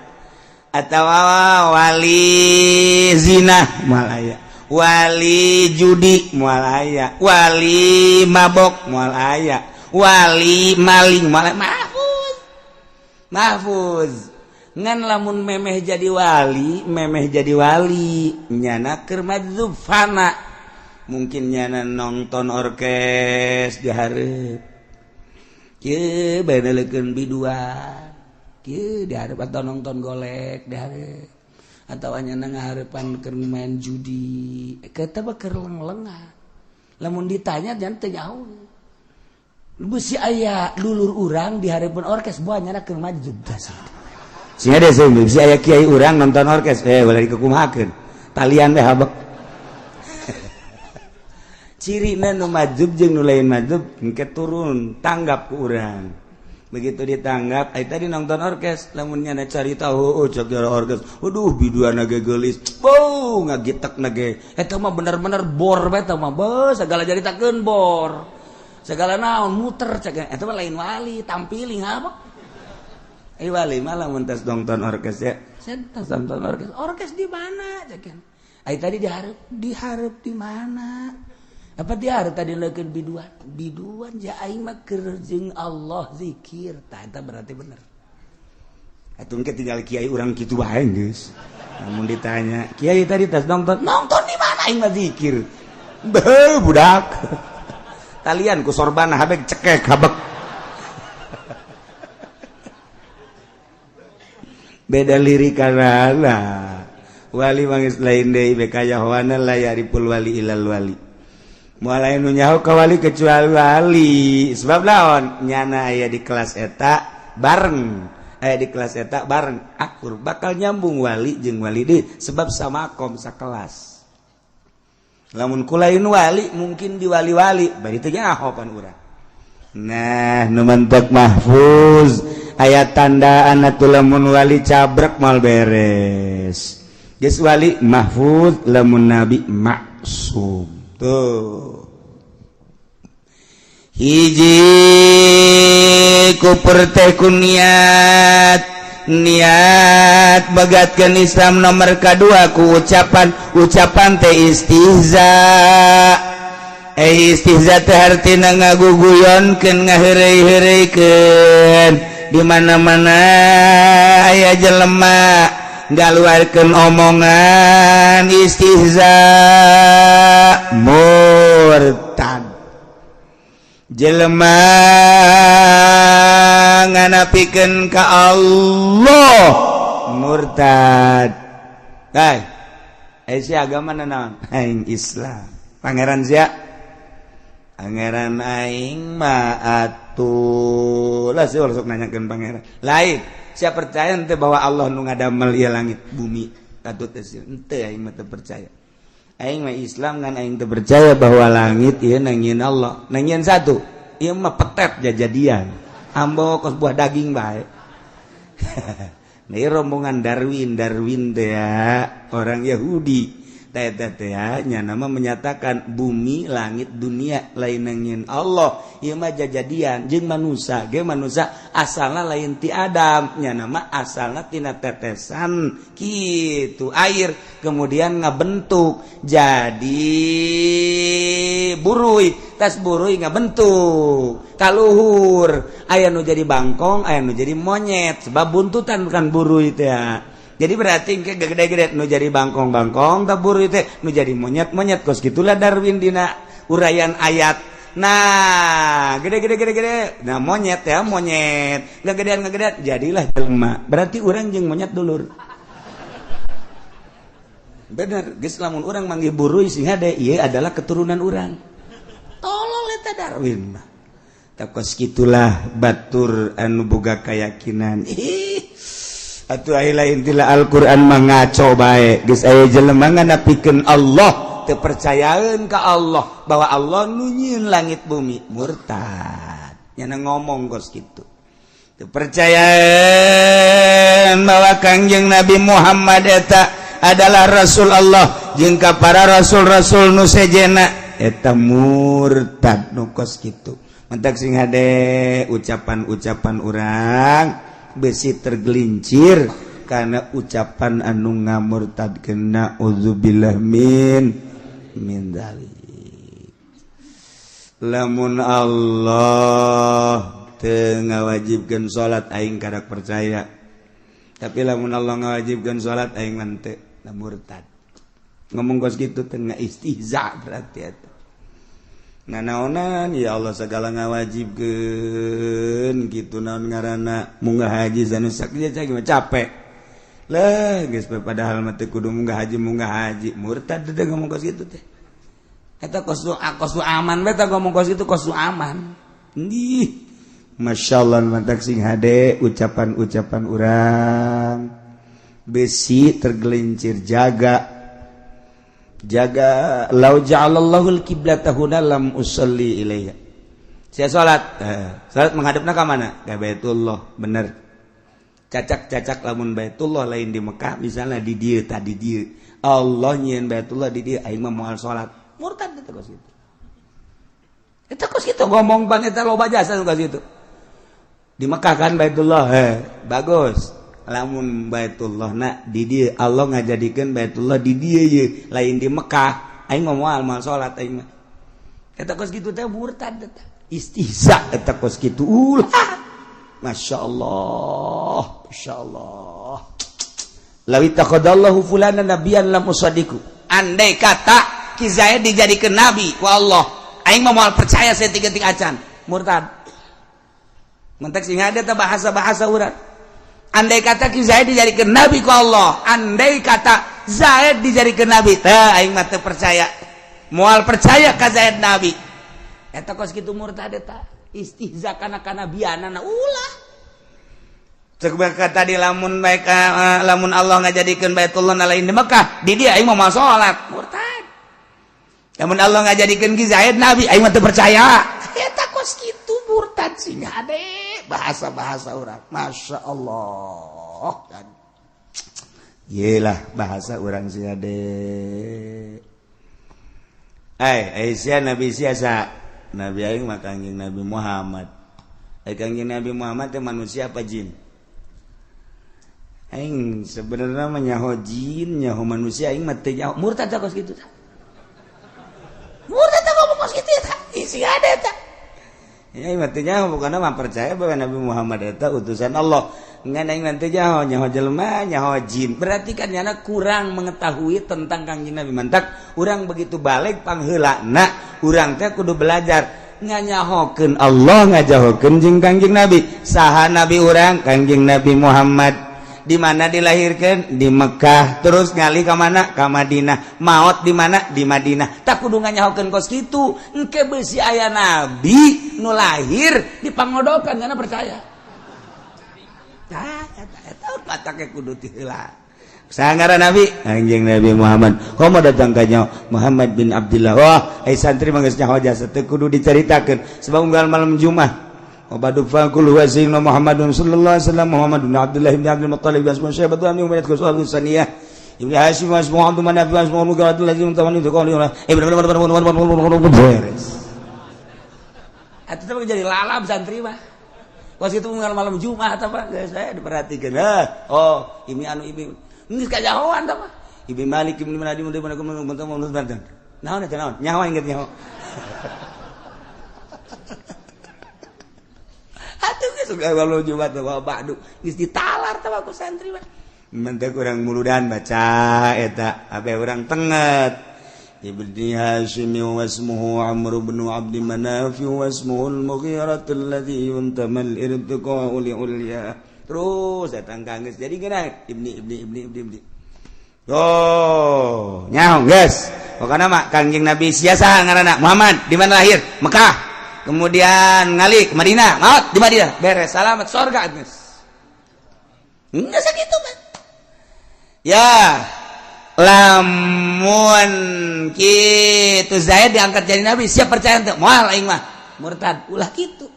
Atawa wali zina moal aya, wali judi moal aya, wali mabok moal aya, wali maling moal aya. Mahfuz, mahfuz. Ngan lamun memeh jadi wali, memeh jadi wali nyana keur madzub fana, mungkin nyana nonton orkes di hareup kieu bae, nelekeun biduan kieu di hareup, atau nonton golek di hareup, atau nyana ngahareupan keur main judi, eta mah keur leng-lengan. Lamun ditanya jangan teu nyaho. Bisi aya lulur urang di hareupeun orkes, buah nyana keur madzub. Sehingga deh, bisi aya kiai urang nonton orkes, eh, boleh dikumahakeun talian teh habek. Ciri nu madzub jeung nu lain madzub engke turun tanggap ku urang. Begitu ditanggap, ai tadi nonton orkes, lamun nyana cari tahu, oh, cek jara orkes, waduh, biduan ge geulis, bau ngagitek ge eta mah bener-bener bor bae eta mah, beuh, segala jaritakeun bor, segala naon muter cek, eta mah lain wali, tampiling apa. Eh, wali malah mun tos nonton orkes ya, saya tos nonton orkes. Orkes di mana cek? Ai tadi dihareup, dihareup di mana? Apa dihareup tadi leukeun biduan? Biduan ja aing mah keur jeung Allah zikir. Tah, eta berarti bener. Atuh engke tinggal kiai urang kitu bae geus. Lamun ditanya, "Kiai tadi tas nonton?" "Nonton di mana? Aing mah zikir." Beuh, budak. Talian ku sorbana habek cekek habek. Beda lirik karena wali mangis lain deui, bekayahoana la yariful wali ilal wali, moal aya nu nyaho ka wali kecuali wali. Sebab naon? Nyana aya di kelas eta bareng, aya di kelas eta bareng, akur, bakal nyambung wali jeung wali deui, sebab samakom, sakelas. Lamun kulain wali mungkin di wali-wali bari teu nyaho pan urang. Nah, nu mentek mahfuz aya tanda atuh, lamun wali cabrek mal beres geus wali mahfuz, lamun nabi maksum. Tuh, hiji kufur teh ku niat, niat begatkeun Islam. Nomor kedua ku ucapan, ucapan teh istihza. Eh, istihza teh hartina ngaguguyonkeun, ngaheureuy-heureuikeun. Di mana-mana aya jelema ngaluarkeun omongan istihza, murtad. Jelema nganapikeun ka Allah, murtad. Hai, eh, si agama naon? Aing Islam. Pangeran sia? Pangeran aing mah atuh lah. Sih sok nanyakeun pangeran lain. Sia percaya ente bahwa Allah nu ngadamel ieu langit bumi? Katut teh ente. Aing mah teu percaya, aing mah Islam, ngan aing teu percaya bahwa langit ieu nangieun Allah, nangieun satu. Ieu mah petet jajadian, ambo kos buah daging bae. Nah, rombongan Darwin. Darwin teh ya, orang Yahudi nya, nama menyatakan bumi, langit, dunia lain nangieun Allah, ieu mah jajadian. Jeung manusia ge, manusia asalna lain ti Adam nya, nama asalna tina tetesan kitu air, kemudian ngabentuk jadi buruy, tas buruy ngabentuk kaluhur, aya nu jadi bangkong, aya nu jadi monyet, sebab buntutan kan buruy teh. Jadi berarti ke gede-gede nu jadi bangkong-bangkong, tabur itu nu jadi monyet-monyet. Kos gitulah Darwin dina uraian ayat. Nah, gede-gede gede-gede, nah monyet ya, monyet nggak gedean, nggak gedean, jadilah jelema. Berarti orang jeung monyet dulur. Bener geus, lamun urang manggil buruy sing hade, ieu adalah keturunan urang. Tolol eta Darwin mah. Kos gitulah batur anu boga keyakinan. Ih atuh, ai lain tila Al-Qur'an mah ngaco bae. Geus aya jelema nganapikeun Allah, teu percayaeun ka Allah bahwa Allah nu nyieun langit bumi, murtad. Nyana ngomong kos kitu. Teu percayaeun bahwa Kangjeng Nabi Muhammad eta adalah Rasul Allah jeung ka para rasul-rasul nu sejena, eta murtad nu kos kitu. Mentak sing hade ucapan-ucapan urang, besi tergelincir karena ucapan anu ngamurtad kena. Udzubillah min min dzalik. Lamun Allah teu ngawajibkeun salat, aing kadak percaya, tapi lamun Allah ngawajibkeun salat, aing mah teu. Murtad ngomong kos kitu teh, istihza berarti eta. Nanaonan ya Allah segala ngawajibkeun gitu, naon ngaranna, munggah haji sanusak dia mah capek lah geus, padahal mah teu kudu munggah haji, munggah haji, murtad teh ngomong kos kitu teh. Eta kos kos aman beta ngomong kos itu, kos aman. Ih, Masya Allah, mantak sing hade ucapan-ucapan urang, besi tergelincir. Jaga jaga. Lau ja'alallahul kiblata huna lam usalli ilaiha. Saya salat, salat menghadapna ka mana? Ka Baitullah, bener. Cacak-cacak lamun Baitullah lain di Mekah, misalnya di dieu, tadi dieu Allah nyieun Baitullah di dieu, aing mah moal salat, murtad eta kos kitu. Eta kos kitu ngomong ban eta loba jasa kos kitu. Di Mekah kan Baitullah, bagus. Lamun Baitullah nak di dieu, Allah ngajadikeun Baitullah di dieu ye, lain di Mekah, aing mah moal moal salat aing mah. Eta kos kitu teh murtad eta, istihza eta kos kitu. Ulah, Masya Allah, Masya Allah. Law ittakhadallahu fulana nabiyan lam usaddiqu. Andai kata Ki Zaid dijadikan nabi ku Allah, aing mah moal percaya saya tiga-tiga acan. Murtad. Mentek sing ada bahasa-bahasa urang. Andai kata Ki Zaid dijadikan nabi ku Allah, andai kata Zaid dijadikan nabi teh, aing mah teu percaya, moal percaya ka Zaid nabi. Eta kos kitu murtad eta, istihza kana kanabianana. Ulah. Cek tadi, lamun baik, lamun Allah ngajadikeun Baitullah lain di Mekah, di dia aing mah moal salat, murtad. Lamun Allah ngajadikeun Ki Zaid nabi, aing mah teu percaya. Eta kos kitu murtad. Sing hade bahasa-bahasa urang. Masya Allah kan. Yelah, bahasa urang sing hade. Eh, sia nabi sia sa? Nabi aing mah Kangjeng Nabi Muhammad. Eh, Kangjeng Nabi Muhammad teh manusia apa jin? Aing sebenarnya mah nyaho jin, nyaho manusia, aing mah teu nyaho. Murtad kos kitu. Murtad ngomong kos kitu. Isi ada tak. Ya matinya bukan mah percaya bahwa Nabi Muhammad eta utusan Allah. Ngan aing nanti nyaho nyaho jelema nyaho jin. Berarti kan nyana kurang mengetahui tentang Kangjeng Nabi. Mantak urang begitu balik pangheulana urang teh kudu belajar nganyahokeun Allah ngajahokeun jeung Kangjeng Nabi. Saha nabi urang? Kangjeng Nabi Muhammad. Di mana dilahirkan? Di Mekah. Terus ngali ke mana? Ke Madinah. Maot di mana? Di Madinah. Tak kudu nganyahokeun kos kitu. Engke beusi aya nabi nu lahir di pangodokan karena percaya. Tah eta eta patake kudu ti heula. Sangara nabi? Anjing Nabi Muhammad. Komo datang ka nyaho Muhammad bin Abdullah. Wah, ai santri mah geus nyaho jasa teu kudu dicaritakeun sebab unggal malam Jumat. Wabadu faqul huwa sayyidina Muhammadun sallallahu alaihi wasallam Muhammad bin Abdullah bin Abdul Muttalib bin Asma Syaibat bin Umayyah bin Saniyah Ibnu Hashim wa Muhammad bin Abi Asma bin Abdullah bin Tamani Ibnu beres. Atuh teh jadi lalap santri mah. Was itu unggal malam Jumat apa geus saya diperhatikeun. Hah, oh, ini anu ibi geus kajahoan tah mah. Ibnu Malik ibnu Nadi mun mun. Naon eta naon? Nyawa inget nyawa. Atuh geus unggal Jumat wa ba'du geus ditalar tah ku santri mah. Mentek urang muludan baca eta abe urang tenget. Ibni Hashim wa ismuhu Amr bin Abd Manaf wa ismuhu al-Mughirah alladhi yuntamal irtiqa'u li ulya. Terus datang kangges jadi geuna ibni ibni ibni ibni ibni. Oh, nyaho geus. Pokona mah Kangjeng Nabi sia saha ngaranna? Muhammad. Di mana lahir? Mekah. Kemudian ngali ke Madinah, maut di Madinah. Beres, salamat surga geus. Enggak sakitu mah. Ya, lamun kitu Zaid diangkat jadi nabi, siap percaya teu? Moal aing mah. Murtad, ulah kitu.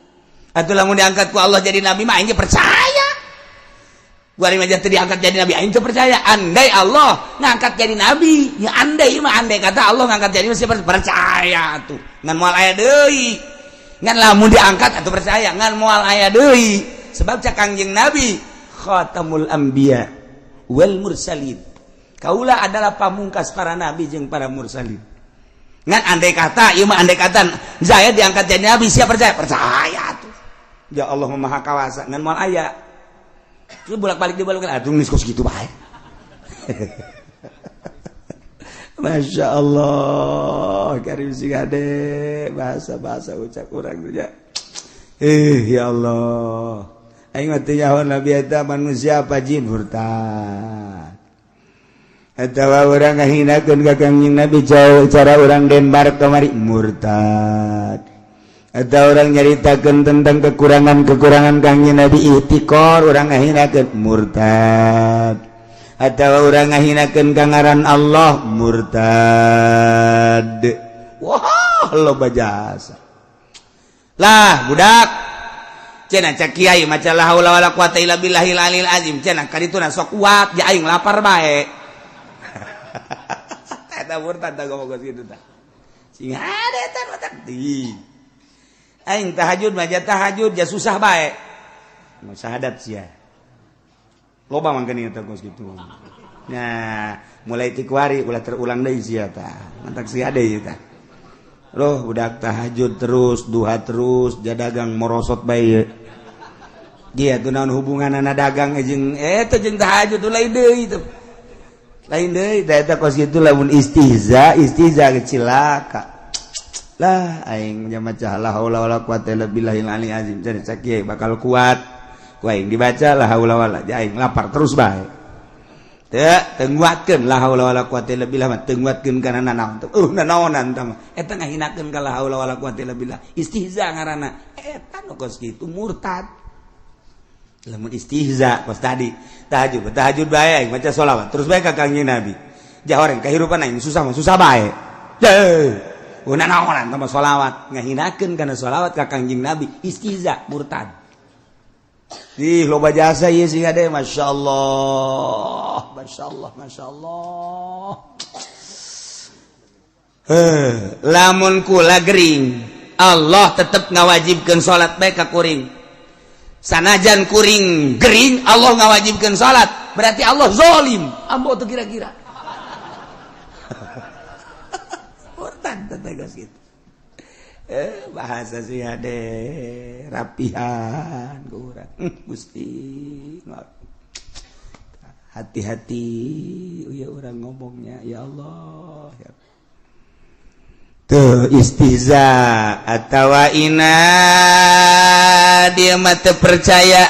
Atuh lamun diangkat ku Allah jadi nabi mah aing ge percaya. Gua aja teu diangkat jadi nabi aing teu percaya. Andai Allah ngangkat jadi nabi, ya andai mah andai kata Allah ngangkat jadi nabi siap percaya atuh. Ngan moal aya deui. Ngan lamun diangkat atuh percaya, ngan moal aya deui. Sebab cak Kangjeng Nabi khatamul anbiya wal mursalin. Kaula adalah pamungkas para nabi jeung para mursalin. Ngan andai kata, ieu mah andai kata Zaid diangkat jadi nabi siap percaya? Percaya atuh. Ya Allah Maha Kawasa ngan moal aya. Itu bolak-balik dibalikin aduh geus kos kitu bae. Masya Allah, karim sing ade bahasa-bahasa ucap urang teh ya. Ya Allah. Aing mah teu nyaho nabi eta manusia apa jin murtad. Atawa urang ngahinakeun ka Kangjeng Nabi jauh cara urang Denmark kamari murtad. Atau orang nyaritakeun tentang kekurangan-kekurangan Kangjeng Nabi ihtikor urang ngahinakeun murtad. Atau urang ngahinakeun ka ngaran Allah murtad. Wah, loba jasa. Lah, budak. Cenah cak kiai maca la haula wala quwata illa billahil alil azim. Cenah kadituna sok kuat ja aing lapar bae. Eta murtad tah ngomong kitu tah. Sing ada eta mah di. Aing tahajud mah ja tahajud ja susah bae. Mau syahadat sia. Loba mangkeun eta kos kitu. Nah, mulai ti kuari ulah terulang deui sia tah. Mantak sia deui tah. Loh, budak tahajud terus, duha terus, ja dagang morosot bae. Dia tuh naon hubunganana dagang jeung eta jeung tahajud tuh lain deui tuh. Lain deui tah eta kos kitu lamun istihza, istihza cilaka. Lah aing maca la haula wala quwata illa billahil aliyil azim. Jadi cak kiai bakal kuat. Ku aing dibaca la haula wala, ja aing lapar terus bae. Teu teu nguatkeun la haula wala quwata illa billah mah teu nguatkeun kana nanaon teh. Nanaonan tah mah. Eta ngahinakeun ka la haula wala quwata illa billah. Istihza ngaranna. Eta nu kos kitu murtad. Lamun istihza kos tadi tahajud tahajud bae aing maca sholawat terus bae ka Kangjeng Nabi. Ja horeng kahirupan aing susah mah susah bae. Teu nanaonan tah mah sholawat ngahinakeun kana sholawat ka Kangjeng Nabi istihza murtad. Ih loba jasa ieu sih ade masyaallah masyaallah masyaallah. Heh, lamun kula gering Allah tetep ngawajibkeun salat bae ka kuring. Sanajan kuring gering Allah ngawajibkeun salat, berarti Allah zalim. Ambo tuh kira-kira. Murtad teh geus kitu. Bahasa sih ade rapihan ku urang. Gusti, hati-hati ya orang ngomongnya, ya Allah ya. Tuh istihza atau ina dia mah teu percaya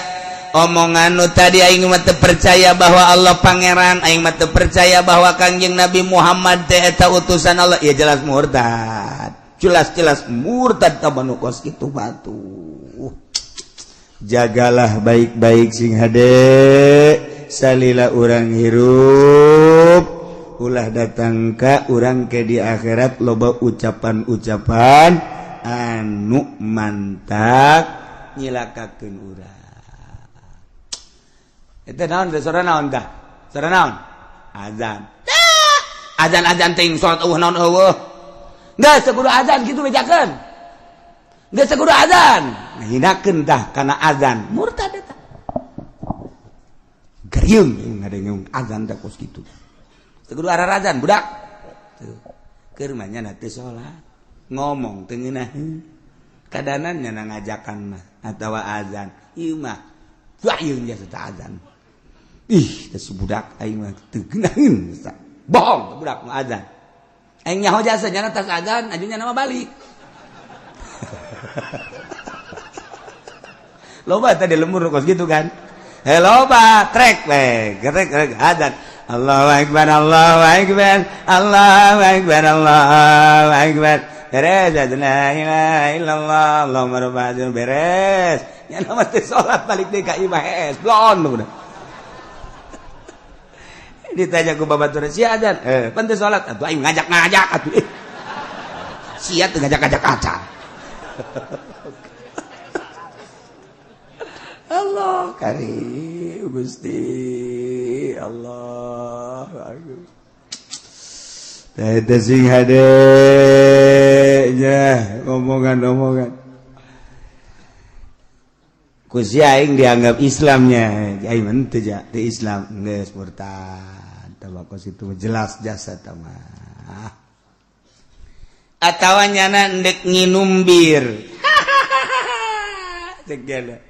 omongan nu tadi. Aing mah teu percaya bahwa Allah pangeran, aing mah teu percaya bahwa Kangjeng Nabi Muhammad teh eta utusan Allah. Ya jelas murtad, jelas-jelas murtad. Tabanu kos kitu batu, jagalah baik-baik sing hade. Salila urang hirup, ulah datang ka urang ke di akhirat loba ucapan-ucapan anu mantak nyilakakeun urang. Itu naon teh? Sora naon tah? Sora naon? Azan. Azan, azan ting salat eueuh naon eueuh. Geus teu kudu azan kitu bejakeun. Geus teu kudu azan. Ngahinakeun tah kana azan. Murtad eta. Gariung ngadenge azan teh kos kitu. Teu kudu ararazan budak. Tuh. Keur mah nya teu salat. Ngomong teu ngeunaheun. Kadanan nya ngajakan mah atawa azan. Ieu mah wahyu jasa azan. Ih, teh budak aing mah teu geunaheun. Bohong budak mah azan. Aing nyaho jasa nya tas azan, ajunya nama balik. Loba tadi lembur kos gitu kan. Eh, loba trek we, trek trek azan. Allahu akbar, Allahu akbar, Allahu akbar, Allahu akbar. Beres, la ilaha illallah, Allahumma rabbana beres. Nya nama teh salat balik deui ka imah hees, blon udah. Ditanya ku babatur, sia azan? Eh, pan teu salat. Atuh aing ngajak-ngajak atuh. Eh. Sia teu ngajak-ngajak acan. Allah karim Gusti Allah. Teh sing hade nya omongan-omongan ku si aing dianggap Islamnya aing mah teu ja teu Islam geus murtad. Tabakos itu jelas jasa mah. Atawa nyana ndek nginum bir. Cek dia,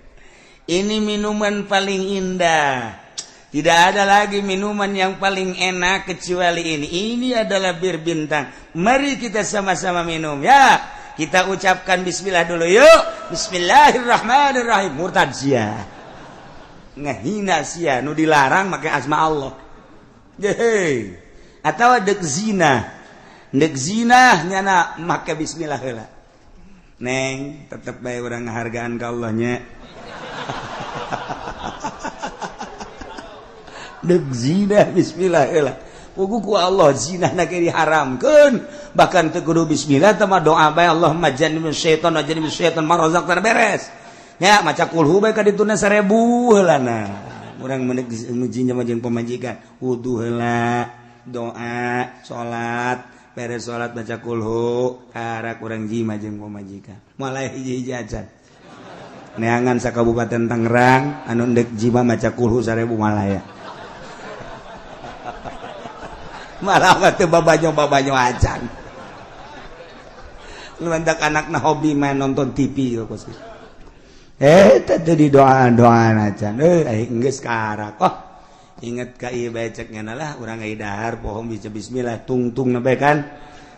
ini minuman paling indah. Tidak ada lagi minuman yang paling enak kecuali ini. Ini adalah bir bintang. Mari kita sama-sama minum ya. Kita ucapkan bismillah dulu yuk. Bismillahirrahmanirrahim. Murtad sia. Ngehina sia nu dilarang make asma Allah. Hei. Atau dek zina. Dek zina nyana make bismillah heula. Neng, tetep bae urang ngahargaan ka Allah nya. Dek zina bismillah heula. Pugu ku Allah zina na ge diharamkeun. Bahkan teu kudu bismillah teh mah doa bae Allahumma jannibna syaitan wa jannibna syaitan ma razaqtana beres. Ya maca kulhu bae ka dituna 1000 heulana. Urang menek muji jeung pamajikan, wudu heula, doa, salat, beres salat baca kulhu, karak urang jima jeung pamajikan. Mulai hiji-hiji acan. Neangan sa Kabupaten Tangerang anu ndek jima maca kulhu 1000 malaya. Malah mah teu babanyo-babanyo acan. Lu hendak anakna hobi main nonton TV kos. Eh, teh di doa-doaan acan. Eh, aing geus karak. Oh, inget ka ieu bae cek nya lah urang ai dahar pohon bisa bismillah tungtung na bae kan.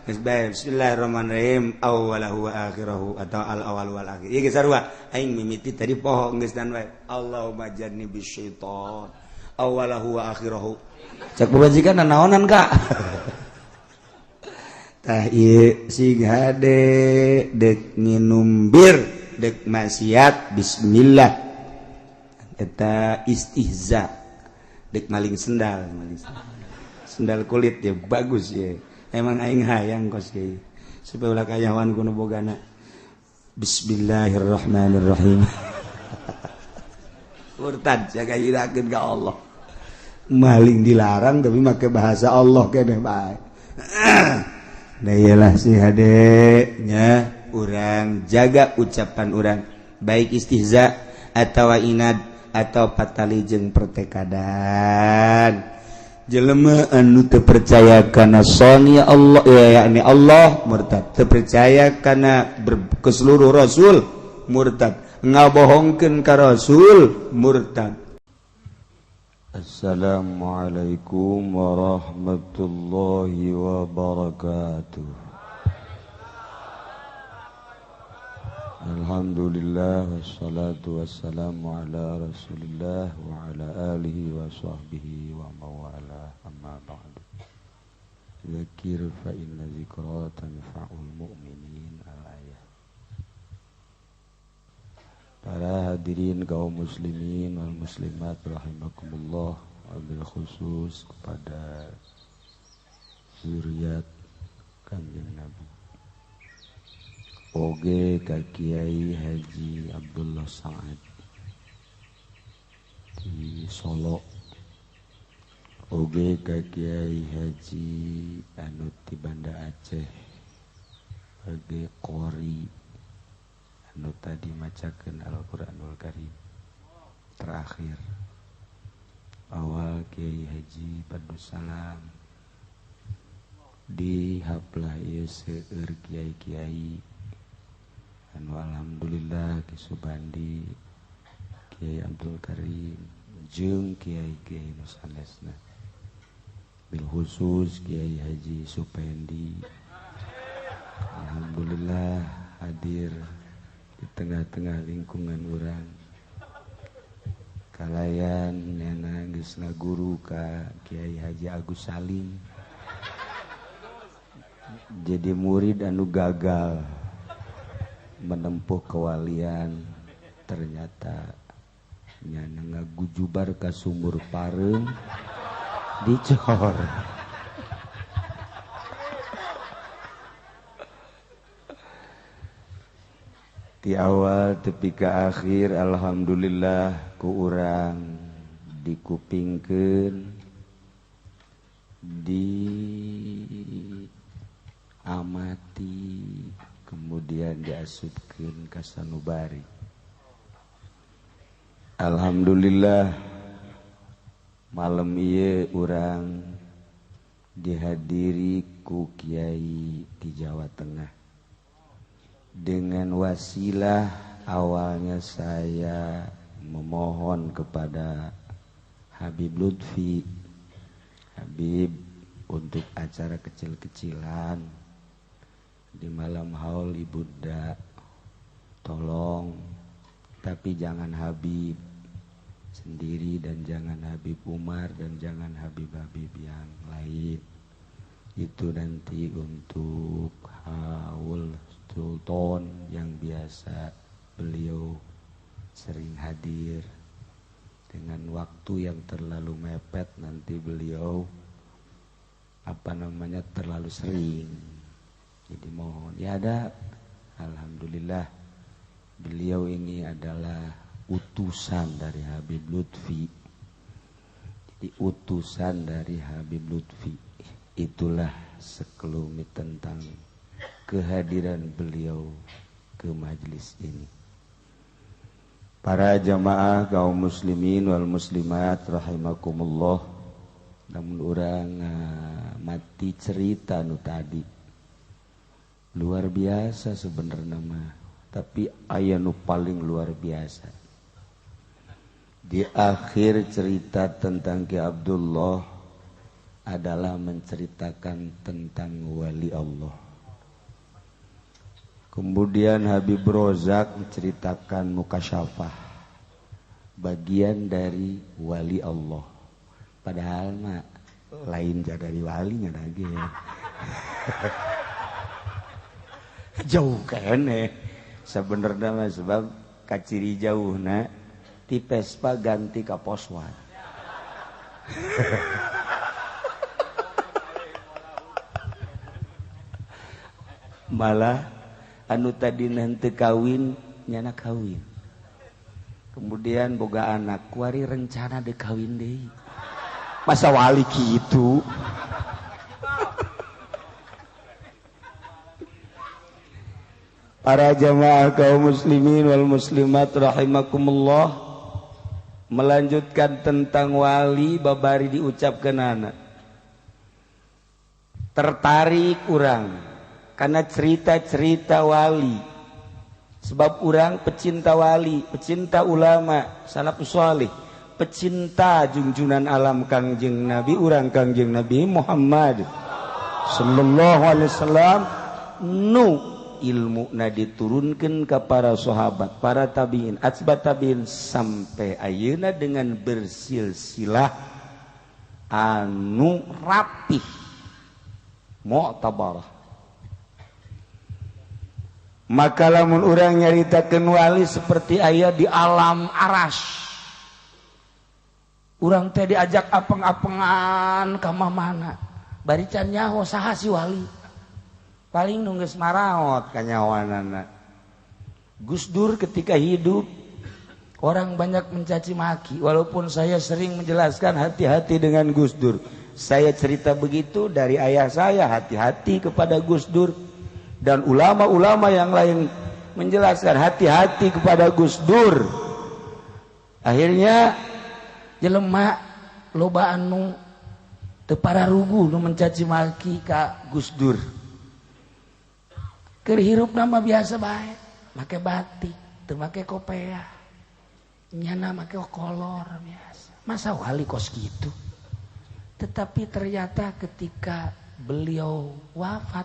Geus bae bismillahirrahmanirrahim awwalahu wa akhirahu atau al awal wal akhir. Ieu geus sarua. Aing mimiti tadi poho geus dan bae. Allahumma jannibis syaitan awwalahu wa akhirahu. Cek pamajikan naonan kak. Tah ieu sing hade dek nginum bir dek maksiat bismillah eta istihza. Dek maling sendal, maling sendal, sendal kulit ya bagus ya. Emang aing hayang kos kieu supaya ulah kayawan ku nu bogana. Bismillahirrahmanirrahim. Murtad jaga hirakeun ka Allah. Maling dilarang tapi make bahasa Allah keneh bae. Nah iyalah si hade nya urang jaga ucapan urang baik istihza atau inad atau patali jeung pertekadan. Jelema anu teu percaya kana soni Allah ya, yakni Allah murtad, teu percaya kana ke seluruh rasul murtad, ngabohongkeun ka rasul murtad. Assalamualaikum warahmatullahi wabarakatuh. Alhamdulillah wassalatu wassalamu ala Rasulillah wa ala alihi wa sahbihi wa mawala, amma ba'du. Dzikir fa inna dzikra tanfa'ul mu'minin, al-ayah. Para hadirin kaum muslimin wal muslimat rahimakumullah, wabil khusus kepada zuriat Kanjeng Nabi. Oge ka Kiai Haji Abdullah Sa'ad di Solo, oge ka Kiai Haji anu ti Banda Aceh, oge Qori anu tadi macakeun Al-Qur'anul Karim terakhir, awal Kiai Haji Badussalam di haplah ieu seueur kiai-kiai anu alhamdulillah Ki Subandi, Kiai Abdul Karim jeung kiai-kiai nu sanesna, bil khusus Kiai Haji Supendi, alhamdulillah hadir di tengah-tengah lingkungan urang kalayan nyana geus ngaguru ka Kiai Haji Agus Salim, jadi murid anu gagal menempuh kewalian, ternyata nyana ngagujubar ka sumur pareum dicor. Di awal tepi ka akhir alhamdulillah ku urang dikupingkeun, diamati, kemudian diasupkeun ka sanubari. Alhamdulillah malam ieu urang dihadiri ku kiai di Jawa Tengah dengan wasilah awalnya saya memohon kepada Habib Lutfi, Habib, untuk acara kecil-kecilan di malam haul ibunda, tolong, tapi jangan Habib sendiri dan jangan Habib Umar dan jangan Habib-Habib yang lain. Itu nanti untuk haul Sultan yang biasa beliau sering hadir. Dengan waktu yang terlalu mepet nanti beliau terlalu sering. Jadi mohon ya ada, alhamdulillah beliau ini adalah utusan dari Habib Lutfi. Jadi utusan dari Habib Lutfi. Itulah sekelumit tentang kehadiran beliau ke majelis ini. Para jamaah kaum muslimin wal muslimat rahimakumullah. Namun urang mati cerita nu tadi luar biasa sebenarnya mah, tapi aya nu paling luar biasa. Di akhir cerita tentang Ki Abdullah adalah menceritakan tentang wali Allah. Kemudian Habib Rozak menceritakan mukasyafah, bagian dari wali Allah. Padahal mah lain dari walinya lagi ya. Jauh kene sebenarnya mah, sebab kaciri jauhna ti Vespa ganti ka Poswan. Malah anu tadi henteu kawin nyana kawin, kemudian boga anak kuari rencana deuk kawin deui. Masa wali kitu? Para jamaah kaum muslimin wal muslimat rahimakumullah. Melanjutkan tentang wali babari diucapkeun anak. Tertarik urang karena cerita-cerita wali. Sebab urang pecinta wali, pecinta ulama, salafus salih, pecinta junjunan alam Kangjeng Nabi urang Kangjeng Nabi Muhammad sallallahu alaihi wasallam nu ilmu na diturunkan ke para sahabat, para tabiin, atsba tabiin sampai ayeuna dengan bersilsilah anu rapih mu'tabarah. Maka lamun urang nyaritakeun wali seperti aya di alam aras, urang teh diajak apeng-apengan ka mana bari can nyaho saha si wali, paling nu geus maraot kanyawanana. Gus Dur ketika hidup orang banyak mencaci maki, walaupun saya sering menjelaskan hati-hati dengan Gus Dur. Saya cerita begitu dari ayah saya, hati-hati kepada Gus Dur, dan ulama-ulama yang lain menjelaskan hati-hati kepada Gus Dur. Akhirnya jelema loba anu teu pararuguh nu mencaci maki ka Gus Dur. Keur hirupna mah biasa bae, make batik, teu make kopeah. Nyana make kolor biasa. Masa wali kos kitu? Tetapi ternyata ketika beliau wafat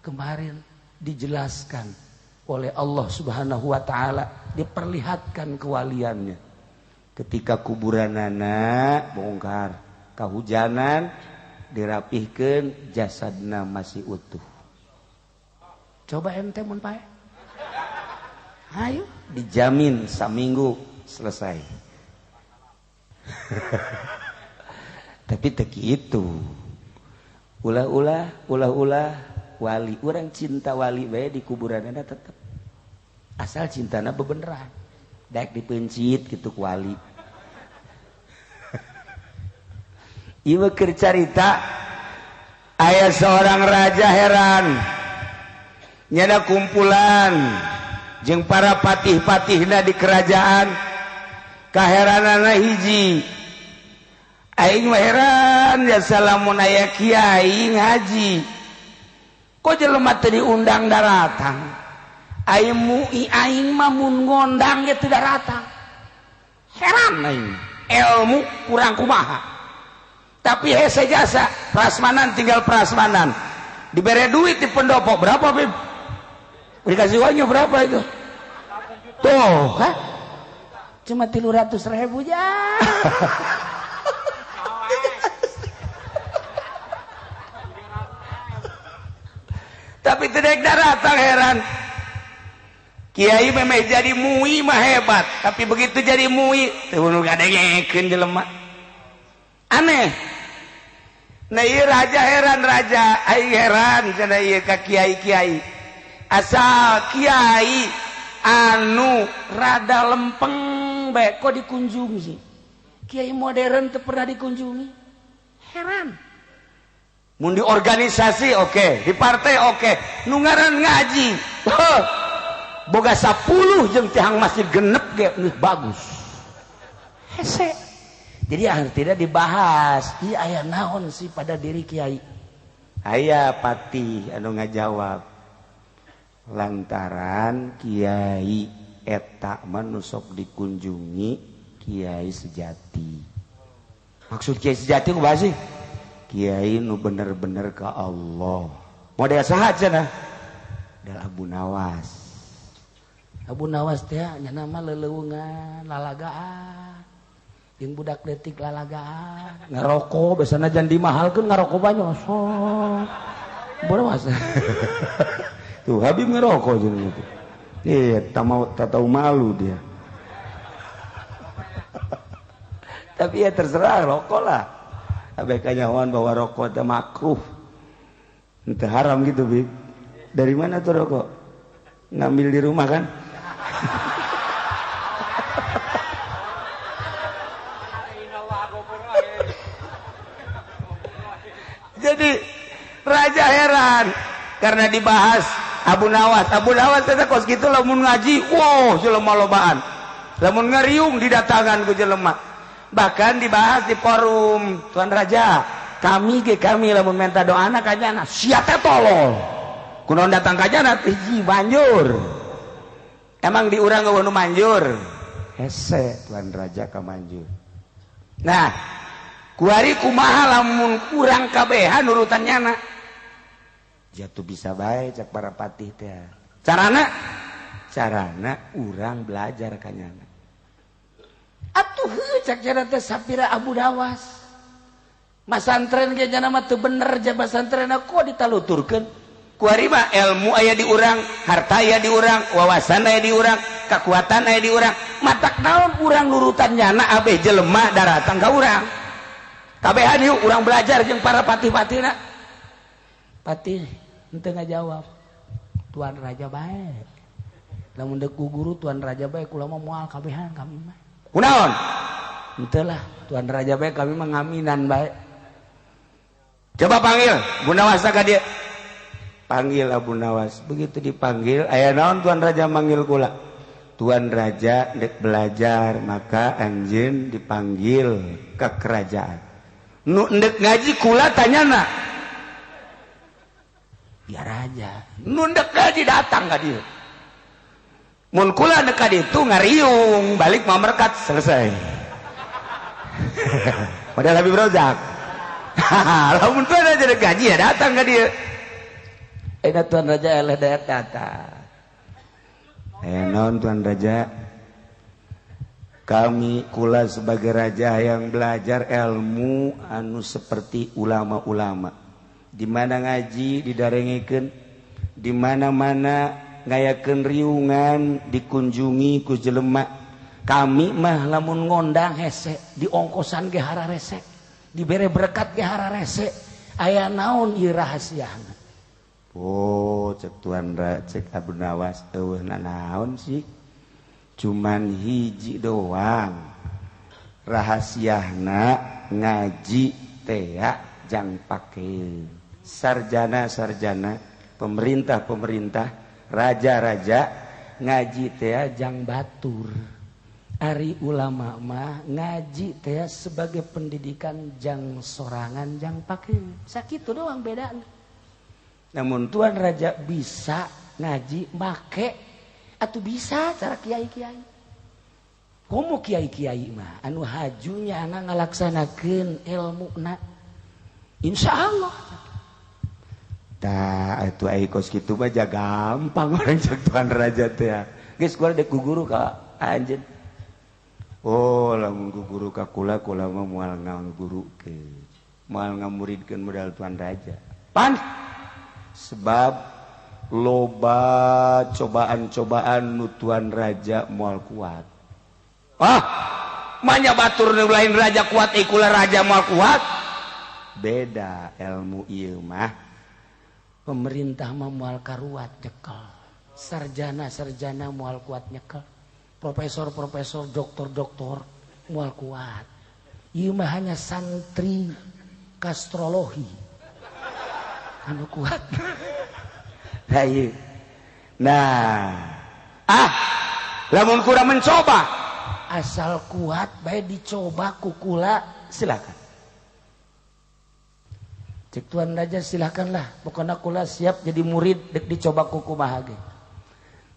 kemarin dijelaskan oleh Allah Subhanahu wa taala, diperlihatkan kewaliannya. Ketika kuburanana bongkar, kahujanan dirapihkeun, jasadna masih utuh. Coba ente mun pae. Ayo, dijamin saminggu selesai. Tapi teu kitu. Ulah-ulah, ulah-ulah wali, urang cinta wali bae di kuburanana tetep. Asal cintana bebeneran. Daek dipencit kitu ku wali. Ieu keur carita aya seorang raja heran. Nyana kumpulan jeung para patih-patihna di kerajaan, kaheranana hiji. Aing mah heran ya salamun aya kiai ngaji. Kok jelema teu diundang daratang? Aing mui aing mah mun ngondang ge teu daratang. Heran aing. Ilmu kurang kumaha. Tapi hese jasa, prasmanan tinggal prasmanan. Dibere duit di pendopo berapa, Bib? Dikasih uangnya berapa itu? Tuh, hah? Cuma 300.000 ya. Tapi tidak datang heran. Kiai memang jadi mui mah hebat, tapi begitu jadi mui teu nu ngadengekeun jelema. Aneh. Nah ieu raja heran raja, aing heran cenah ieu ka kiai-kiai. Asal kiai anu rada lempeng bae kok dikunjungi. Kiai modern teu pernah dikunjungi. Heran. Mun di organisasi oke, di partai oke, nu ngaran ngaji. Boga 10 jeung tihang masjid genep ge bagus. Hese. Jadi akhir tidak dibahas, ieu aya naon sih pada diri kiai? Aya patih anu ngajawab. Lantaran kiai eta mah nu sok dikunjungi kiai sejati. Maksud kiai sejati kumaha sih? Kiai nu bener-bener ke Allah. Model saha cenah? Model Abu Nawas. Abu Nawas teh nya mah leuleungan, lalagaan. Jeung budak leutik lalagaan, ngaroko biasana jan dimahalkeun ngaroko banyak. Boros. Tuh Habib ngerokok jeung itu. Iya, tak mau tak tahu malu dia. Tapi ya terserah rokok lah. Abeh kanyahoan bahwa rokok itu makruh. Itu haram gitu, Bib. Dari mana tuh rokok? Ngambil di rumah kan? Jadi raja heran karena dibahas Abu Nawas. Abu Nawas teh kos kitu lamun ngaji, wow, jelema lobaan. Lamun ngariung didatangan ku jelema. Bahkan dibahas di forum, "Tuan Raja, kami ge kami lamun minta doana ka jana, sia teh tolol. Kunaon datang ka jana hiji banjur." Emang di urang euweuh nu manjur? Hese Tuan Raja ka manjur. Nah, kuari kumaha lamun kurang kabehan nurutan nyana? Jatuh bisa bae cak para patih teh. Carana? Carana urang belajar ka nyana. Atuh heuh cak jana teh sapira Abu Nawas. Masantren ge jana mah teu bener ja masantren kok ditaluturkeun. Kuari mah ilmu aya di urang, harta aya di urang, wawasan aya di urang, kekuatan aya di urang. Matak naon urang nurutan nyana abeh jelema daratang ka urang. Kabehan yuk urang belajar jeung para patih-patihna. Patih henteu ngajawab. Tuan Raja bae. Lamun deuk guru Tuan Raja bae kula mah moal kabehan kami mah. Kunaon? Henteu lah, Tuan Raja bae kami mah ngaminan bae. Coba panggil Abu Nawas ka dieu. Panggil Abu Nawas. Begitu dipanggil, aya naon Tuan Raja manggil kula? Tuan Raja dek belajar, maka anjeun dipanggil ke kerajaan. Nu ndek ngaji kula tanyana. Ya raja, nu ndek ngaji datang ka dieu. Mun kula dek ka ditu ngariung, balik mamerkat selesai. Padahal Habib Rozak. Lamun Tuan Raja dek ngaji ya datang ka dieu. Ayeuna Tuan Raja eleh daek datang. Non Tuan Raja, kami kula sebagai raja yang belajar ilmu anu seperti ulama-ulama. Di mana ngaji didarengekeun, di mana-mana ngayakeun riungan dikunjungi ku jelema. Kami mah lamun ngondang hese, diongkosan ge hararese, dibere berkat ge hararese. Aya naon ieu rahasiana? Oh, cek Tuan Raja, cek Abu Nawas, eueuh naon sih? Cuman hiji doang rahasiana ngaji tea jang pake sarjana-sarjana, pemerintah-pemerintah, raja-raja ngaji tea jang batur. Ari ulama mah ngaji tea sebagai pendidikan jang sorangan jang pake. Sakitu doang bedana. Namun Tuan Raja bisa ngaji make atau bisa cara kiai-kiai. Komo kiai-kiai mah anu hajunya anak ngalaksanakeun ilmuna. Insya Allah. Tah atuh ai kos kitu mah ja gampang orang cek Tuan Raja teh. Geus kula dek ku guru ka anjeun. Oh, lamun ku guru ka kula, kula mah moal ngagurukeun. Moal ngamuridkeun modal Tuan Raja. Pan sebab loba cobaan-cobaan nu Tuan Raja moal kuat. Ah, manya batur nu lain raja kuat, kula raja moal kuat. Beda ilmu ieu mah. Pemerintah mah moal karuat nyekel. Sarjana-sarjana moal kuat nyekel. Profesor-profesor, doktor-doktor moal kuat. Ieu mah hanya santri kastrologi anu kuat. Nah, ieu. Nah, ah, lamun kurang mencoba, asal kuat bae dicoba kukula silakan. Cek Tuan Raja silakanlah, pokoknya kula siap jadi murid dek dicoba kuku mahage.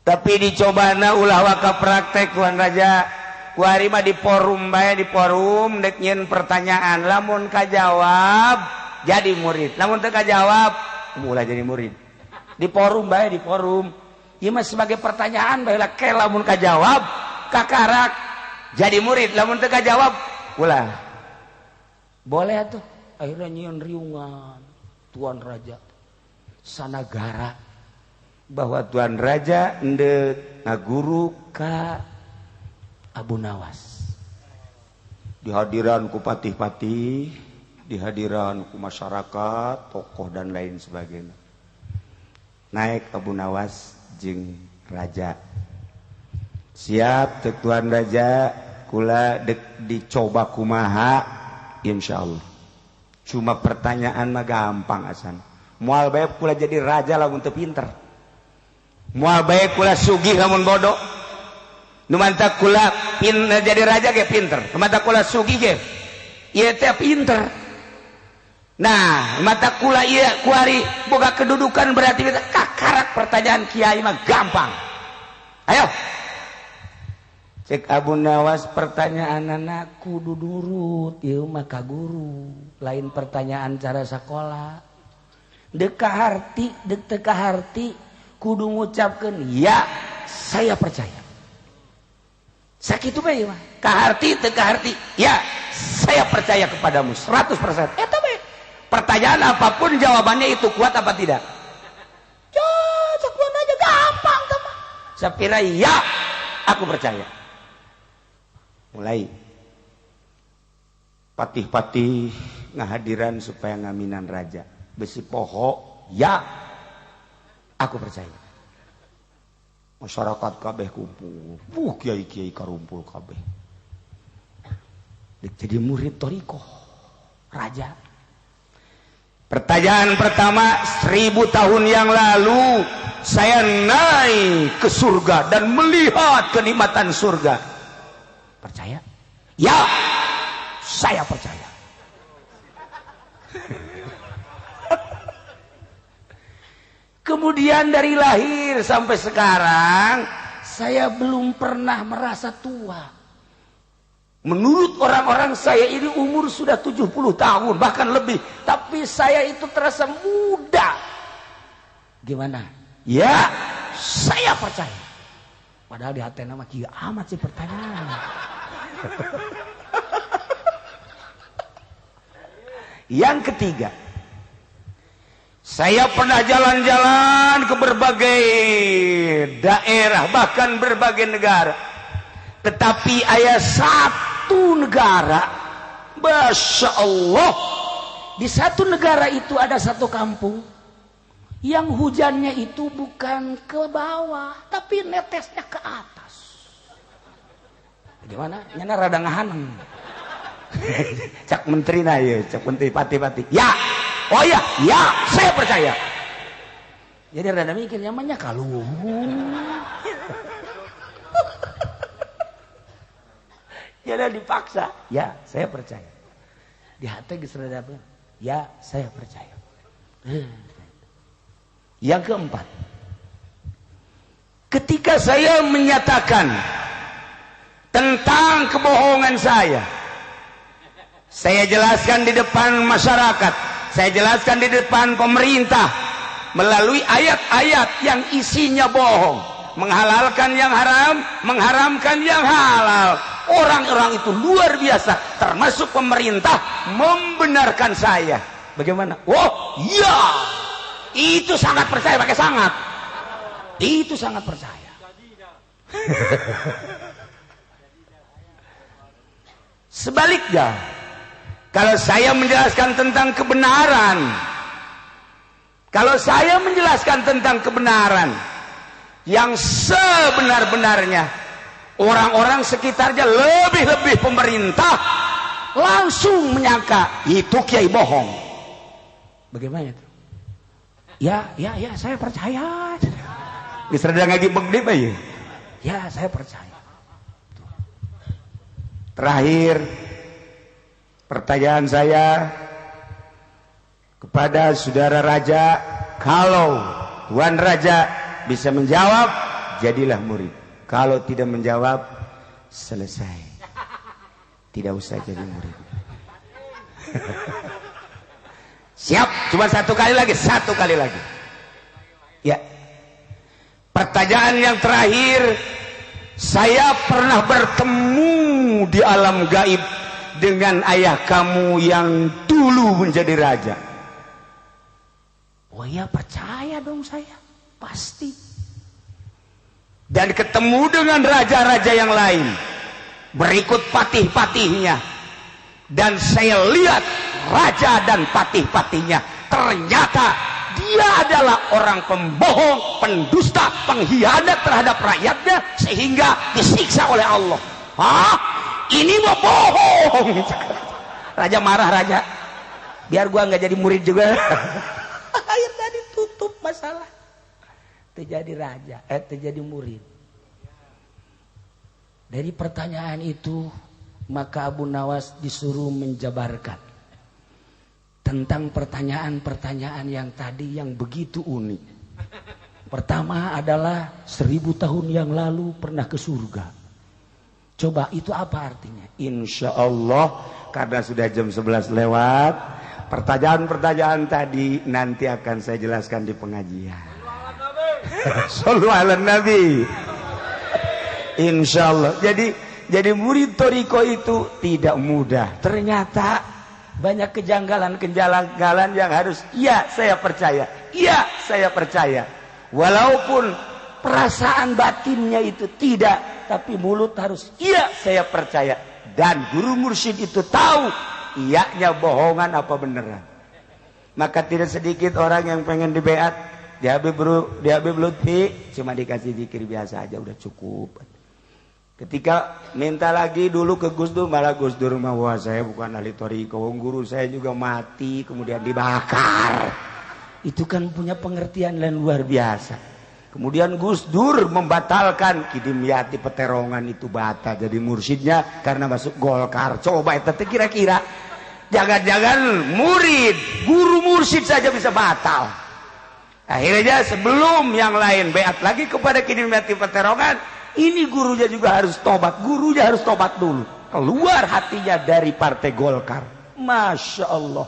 Tapi dicobana ulah waka praktek Tuan Raja. Kuari mah di forum bae, di forum dek nyieun pertanyaan, lamun kajawab jadi murid, lamun teu kajawab mulai jadi murid. Di forum bae, di forum. Ieu mah sebagai pertanyaan bae lah, ke lamun kajawab kakarak jadi murid, lamun teu kajawab ulah. Boleh atuh. Akhirnya nyieun riungan Tuan Raja sanagara bahwa Tuan Raja endek ngaguru ka Abu Nawas. Dihadiran ku patih-patih, dihadiran ku masyarakat, tokoh dan lain sebagainya. Naik Abu Nawas jeung raja. Siap cek Tuan Raja, kula dek dicoba kumaha insyaallah. Cuma pertanyaan mah gampang asan. Moal bae kula jadi raja lamun teu pinter. Moal bae kula sugih lamun bodoh. Nu mantak kula jadi raja ge pinter, nu mantak kula sugih ge ieu teh pinter. Nah, mata kula ieu kuari boga kedudukan berarti kakarak pertanyaan kiai mah gampang. Ayo. Cek Abu Nawas pertanyaan kudu nurut ieu mah ka guru, lain pertanyaan cara sekolah. Dek kaharti, dek teu kaharti kudu ngucapkeun ya saya percaya. Sakitu bae mah. Kaharti teu kaharti, ya saya percaya kepadamu 100%. Eta bae. Pertanyaan apapun jawabannya itu kuat apa tidak? Cocok aja gampang teman. Sapira ya aku percaya. Mulai patih-patih ngahadiran supaya ngaminan raja. Besi poho ya aku percaya. Masyarakat kabeh kumpul, kiai-kiai karumpul kabeh. Jadi murid thoriqoh raja. Pertanyaan pertama, 1000 tahun yang lalu saya naik ke surga dan melihat kenikmatan surga. Percaya? Ya, saya percaya. Kemudian dari lahir sampai sekarang saya belum pernah merasa tua. Menurut orang-orang saya ini umur sudah 70 tahun bahkan lebih, tapi saya itu terasa muda. Gimana? Ya, saya percaya. Padahal di hati nama kieu amat sih pertanyaan. Yang ketiga, saya pernah jalan-jalan ke berbagai daerah bahkan berbagai negara. Tetapi ayah satu negara, Masya Allah, di satu negara itu ada satu kampung yang hujannya itu bukan ke bawah, tapi netesnya ke atas. Gimana? Nyana rada ngahaneng. Cak menteri na ya, cak menteri pati-pati. Ya, oh ya, ya, saya percaya. Jadi rada mikir nyamannya kalau. Jadi dipaksa, ya saya percaya. Di hati geus rada apa? Ya saya percaya. Yang keempat, ketika saya menyatakan tentang kebohongan saya jelaskan di depan masyarakat, saya jelaskan di depan pemerintah melalui ayat-ayat yang isinya bohong, menghalalkan yang haram, mengharamkan yang halal. Orang-orang itu luar biasa, termasuk pemerintah membenarkan saya. Bagaimana? Oh, iya. Itu sangat percaya, pakai sangat. Itu sangat percaya. Sebaliknya, kalau saya menjelaskan tentang kebenaran, kalau saya menjelaskan tentang kebenaran yang sebenar-benarnya, orang-orang sekitarnya lebih-lebih pemerintah langsung menyangka itu kiai bohong. Bagaimana itu? Ya, ya, ya, saya percaya. Geus rada ngagibeg deui bae. Ya, saya percaya. Terakhir, pertanyaan saya kepada saudara raja, kalau tuan raja bisa menjawab, jadilah murid. Kalau tidak menjawab, selesai. Tidak usah jadi murid. Siap, cuma satu kali lagi, satu kali lagi. Ya. Pertanyaan yang terakhir, saya pernah bertemu di alam gaib dengan ayah kamu yang dulu menjadi raja. Oh ya, percaya dong saya, pasti. Dan ketemu dengan raja-raja yang lain, berikut patih-patihnya. Dan saya lihat raja dan patih-patihnya, ternyata dia adalah orang pembohong, pendusta, pengkhianat terhadap rakyatnya, sehingga disiksa oleh Allah. Hah? Ini mah bohong. Raja marah, raja. Biar gua nggak jadi murid juga. Akhirnya ditutup masalah. Terjadi raja, terjadi murid. Dari pertanyaan itu maka Abu Nawas disuruh menjabarkan tentang pertanyaan-pertanyaan yang tadi yang begitu unik. Pertama adalah 1000 tahun yang lalu pernah ke surga. Coba itu apa artinya? Insya Allah karena sudah jam 11 lewat, pertanyaan-pertanyaan tadi nanti akan saya jelaskan di pengajian. Shallu ala Nabi. Insya Allah. Jadi murid thoriqoh itu tidak mudah. Ternyata banyak kejanggalan-kejanggalan yang harus iya saya percaya, iya saya percaya. Walaupun perasaan batinnya itu tidak, tapi mulut harus iya saya percaya. Dan guru mursyid itu tahu iyanya bohongan apa beneran. Maka tidak sedikit orang yang pengen dibeat di Habib Bro, di Habib Lutfi cuma dikasih zikir biasa aja udah cukup. Ketika minta lagi dulu ke Gus Dur, malah Gus Dur mah, wah saya bukan ahli thoriqoh, guru saya juga mati kemudian dibakar. Itu kan punya pengertian dan luar biasa. Kemudian Gus Dur membatalkan Ki Dimyati Peterongan itu batal jadi mursyidnya karena masuk Golkar. Coba itu kira-kira jangan-jangan murid, guru mursyid saja bisa batal. Akhirnya sebelum yang lain beat lagi kepada Ki Dimyati Peterongan, ini gurunya juga harus tobat, gurunya harus tobat dulu. Keluar hatinya dari partai Golkar. Masya Allah.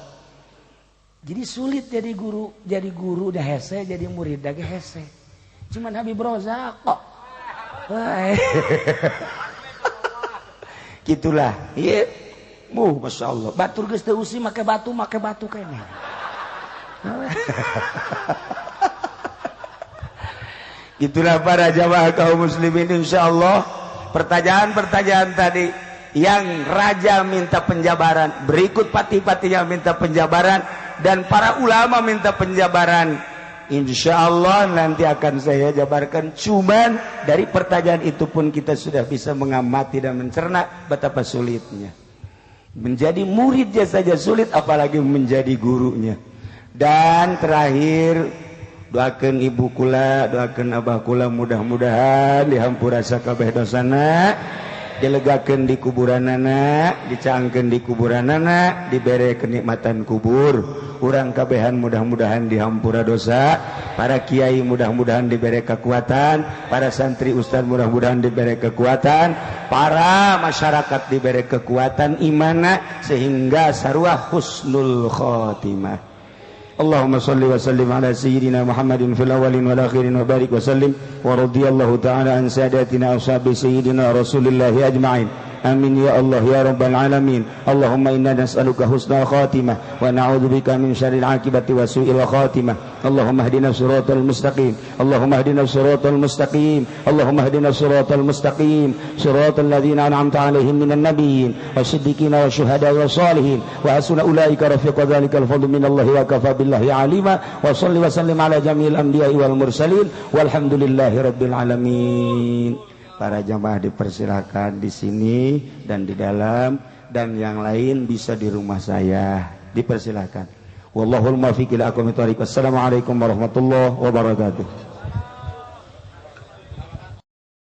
Jadi sulit jadi guru dah hese, jadi murid dah hese. Cuman Habib Rozak kok. Gitulah. Iya. Masya Allah. Batur geus teu usi make batu kene. Itulah para jamaah kaum muslimin, insyaallah pertanyaan-pertanyaan tadi yang raja minta penjabaran, berikut patih-patihnya minta penjabaran, dan para ulama minta penjabaran. Insyaallah nanti akan saya jabarkan. Cuman dari pertanyaan itu pun kita sudah bisa mengamati dan mencerna betapa sulitnya menjadi muridnya saja sulit, apalagi menjadi gurunya. Dan terakhir, doakan ibu kula, doakan abah kula, mudah-mudahan dihampura sakabeh dosana, dilegakeun di kuburanana, dicangkeun di kuburanana, dibere kenikmatan kubur. Urang kabehan mudah-mudahan dihampura dosa, para kiai mudah-mudahan dibere kekuatan, para santri ustaz mudah-mudahan dibere kekuatan, para masyarakat dibere kekuatan imana sehingga sarua husnul khotimah. Allahumma salli wa sallim ala sayyidina Muhammadin fil awwalin wal akhirin wa barik wa sallim wa radiyallahu ta'ala an sadatina ashabi sayyidina Rasulillahi ajma'in. Amin ya Allah ya rabbal alamin. Allahumma inna nas'aluka husnal khatimah wa na'udzubika min syarril akibati wa su'il khatimah. Allahumma hdina siratal mustaqim. Allahumma hdina siratal mustaqim. Allahumma hdina siratal mustaqim. Siratal ladzina an'amta 'alaihim minan nabiyyin wasiddiqina wasyuhada'i wassalihin wa hasuna ulaika rafiqa dzalikal fadlu minallahi wa kafa billahi alima. Wa shalli wa sallim ala jami'il anbiya'i wal mursalin walhamdulillahi rabbil alamin. Para jamaah dipersilakan di sini dan di dalam, dan yang lain bisa di rumah saya. Dipersilakan. Wallahul muwaffiq ila aqwamit thoriq. Wassalamualaikum warahmatullahi wabarakatuh.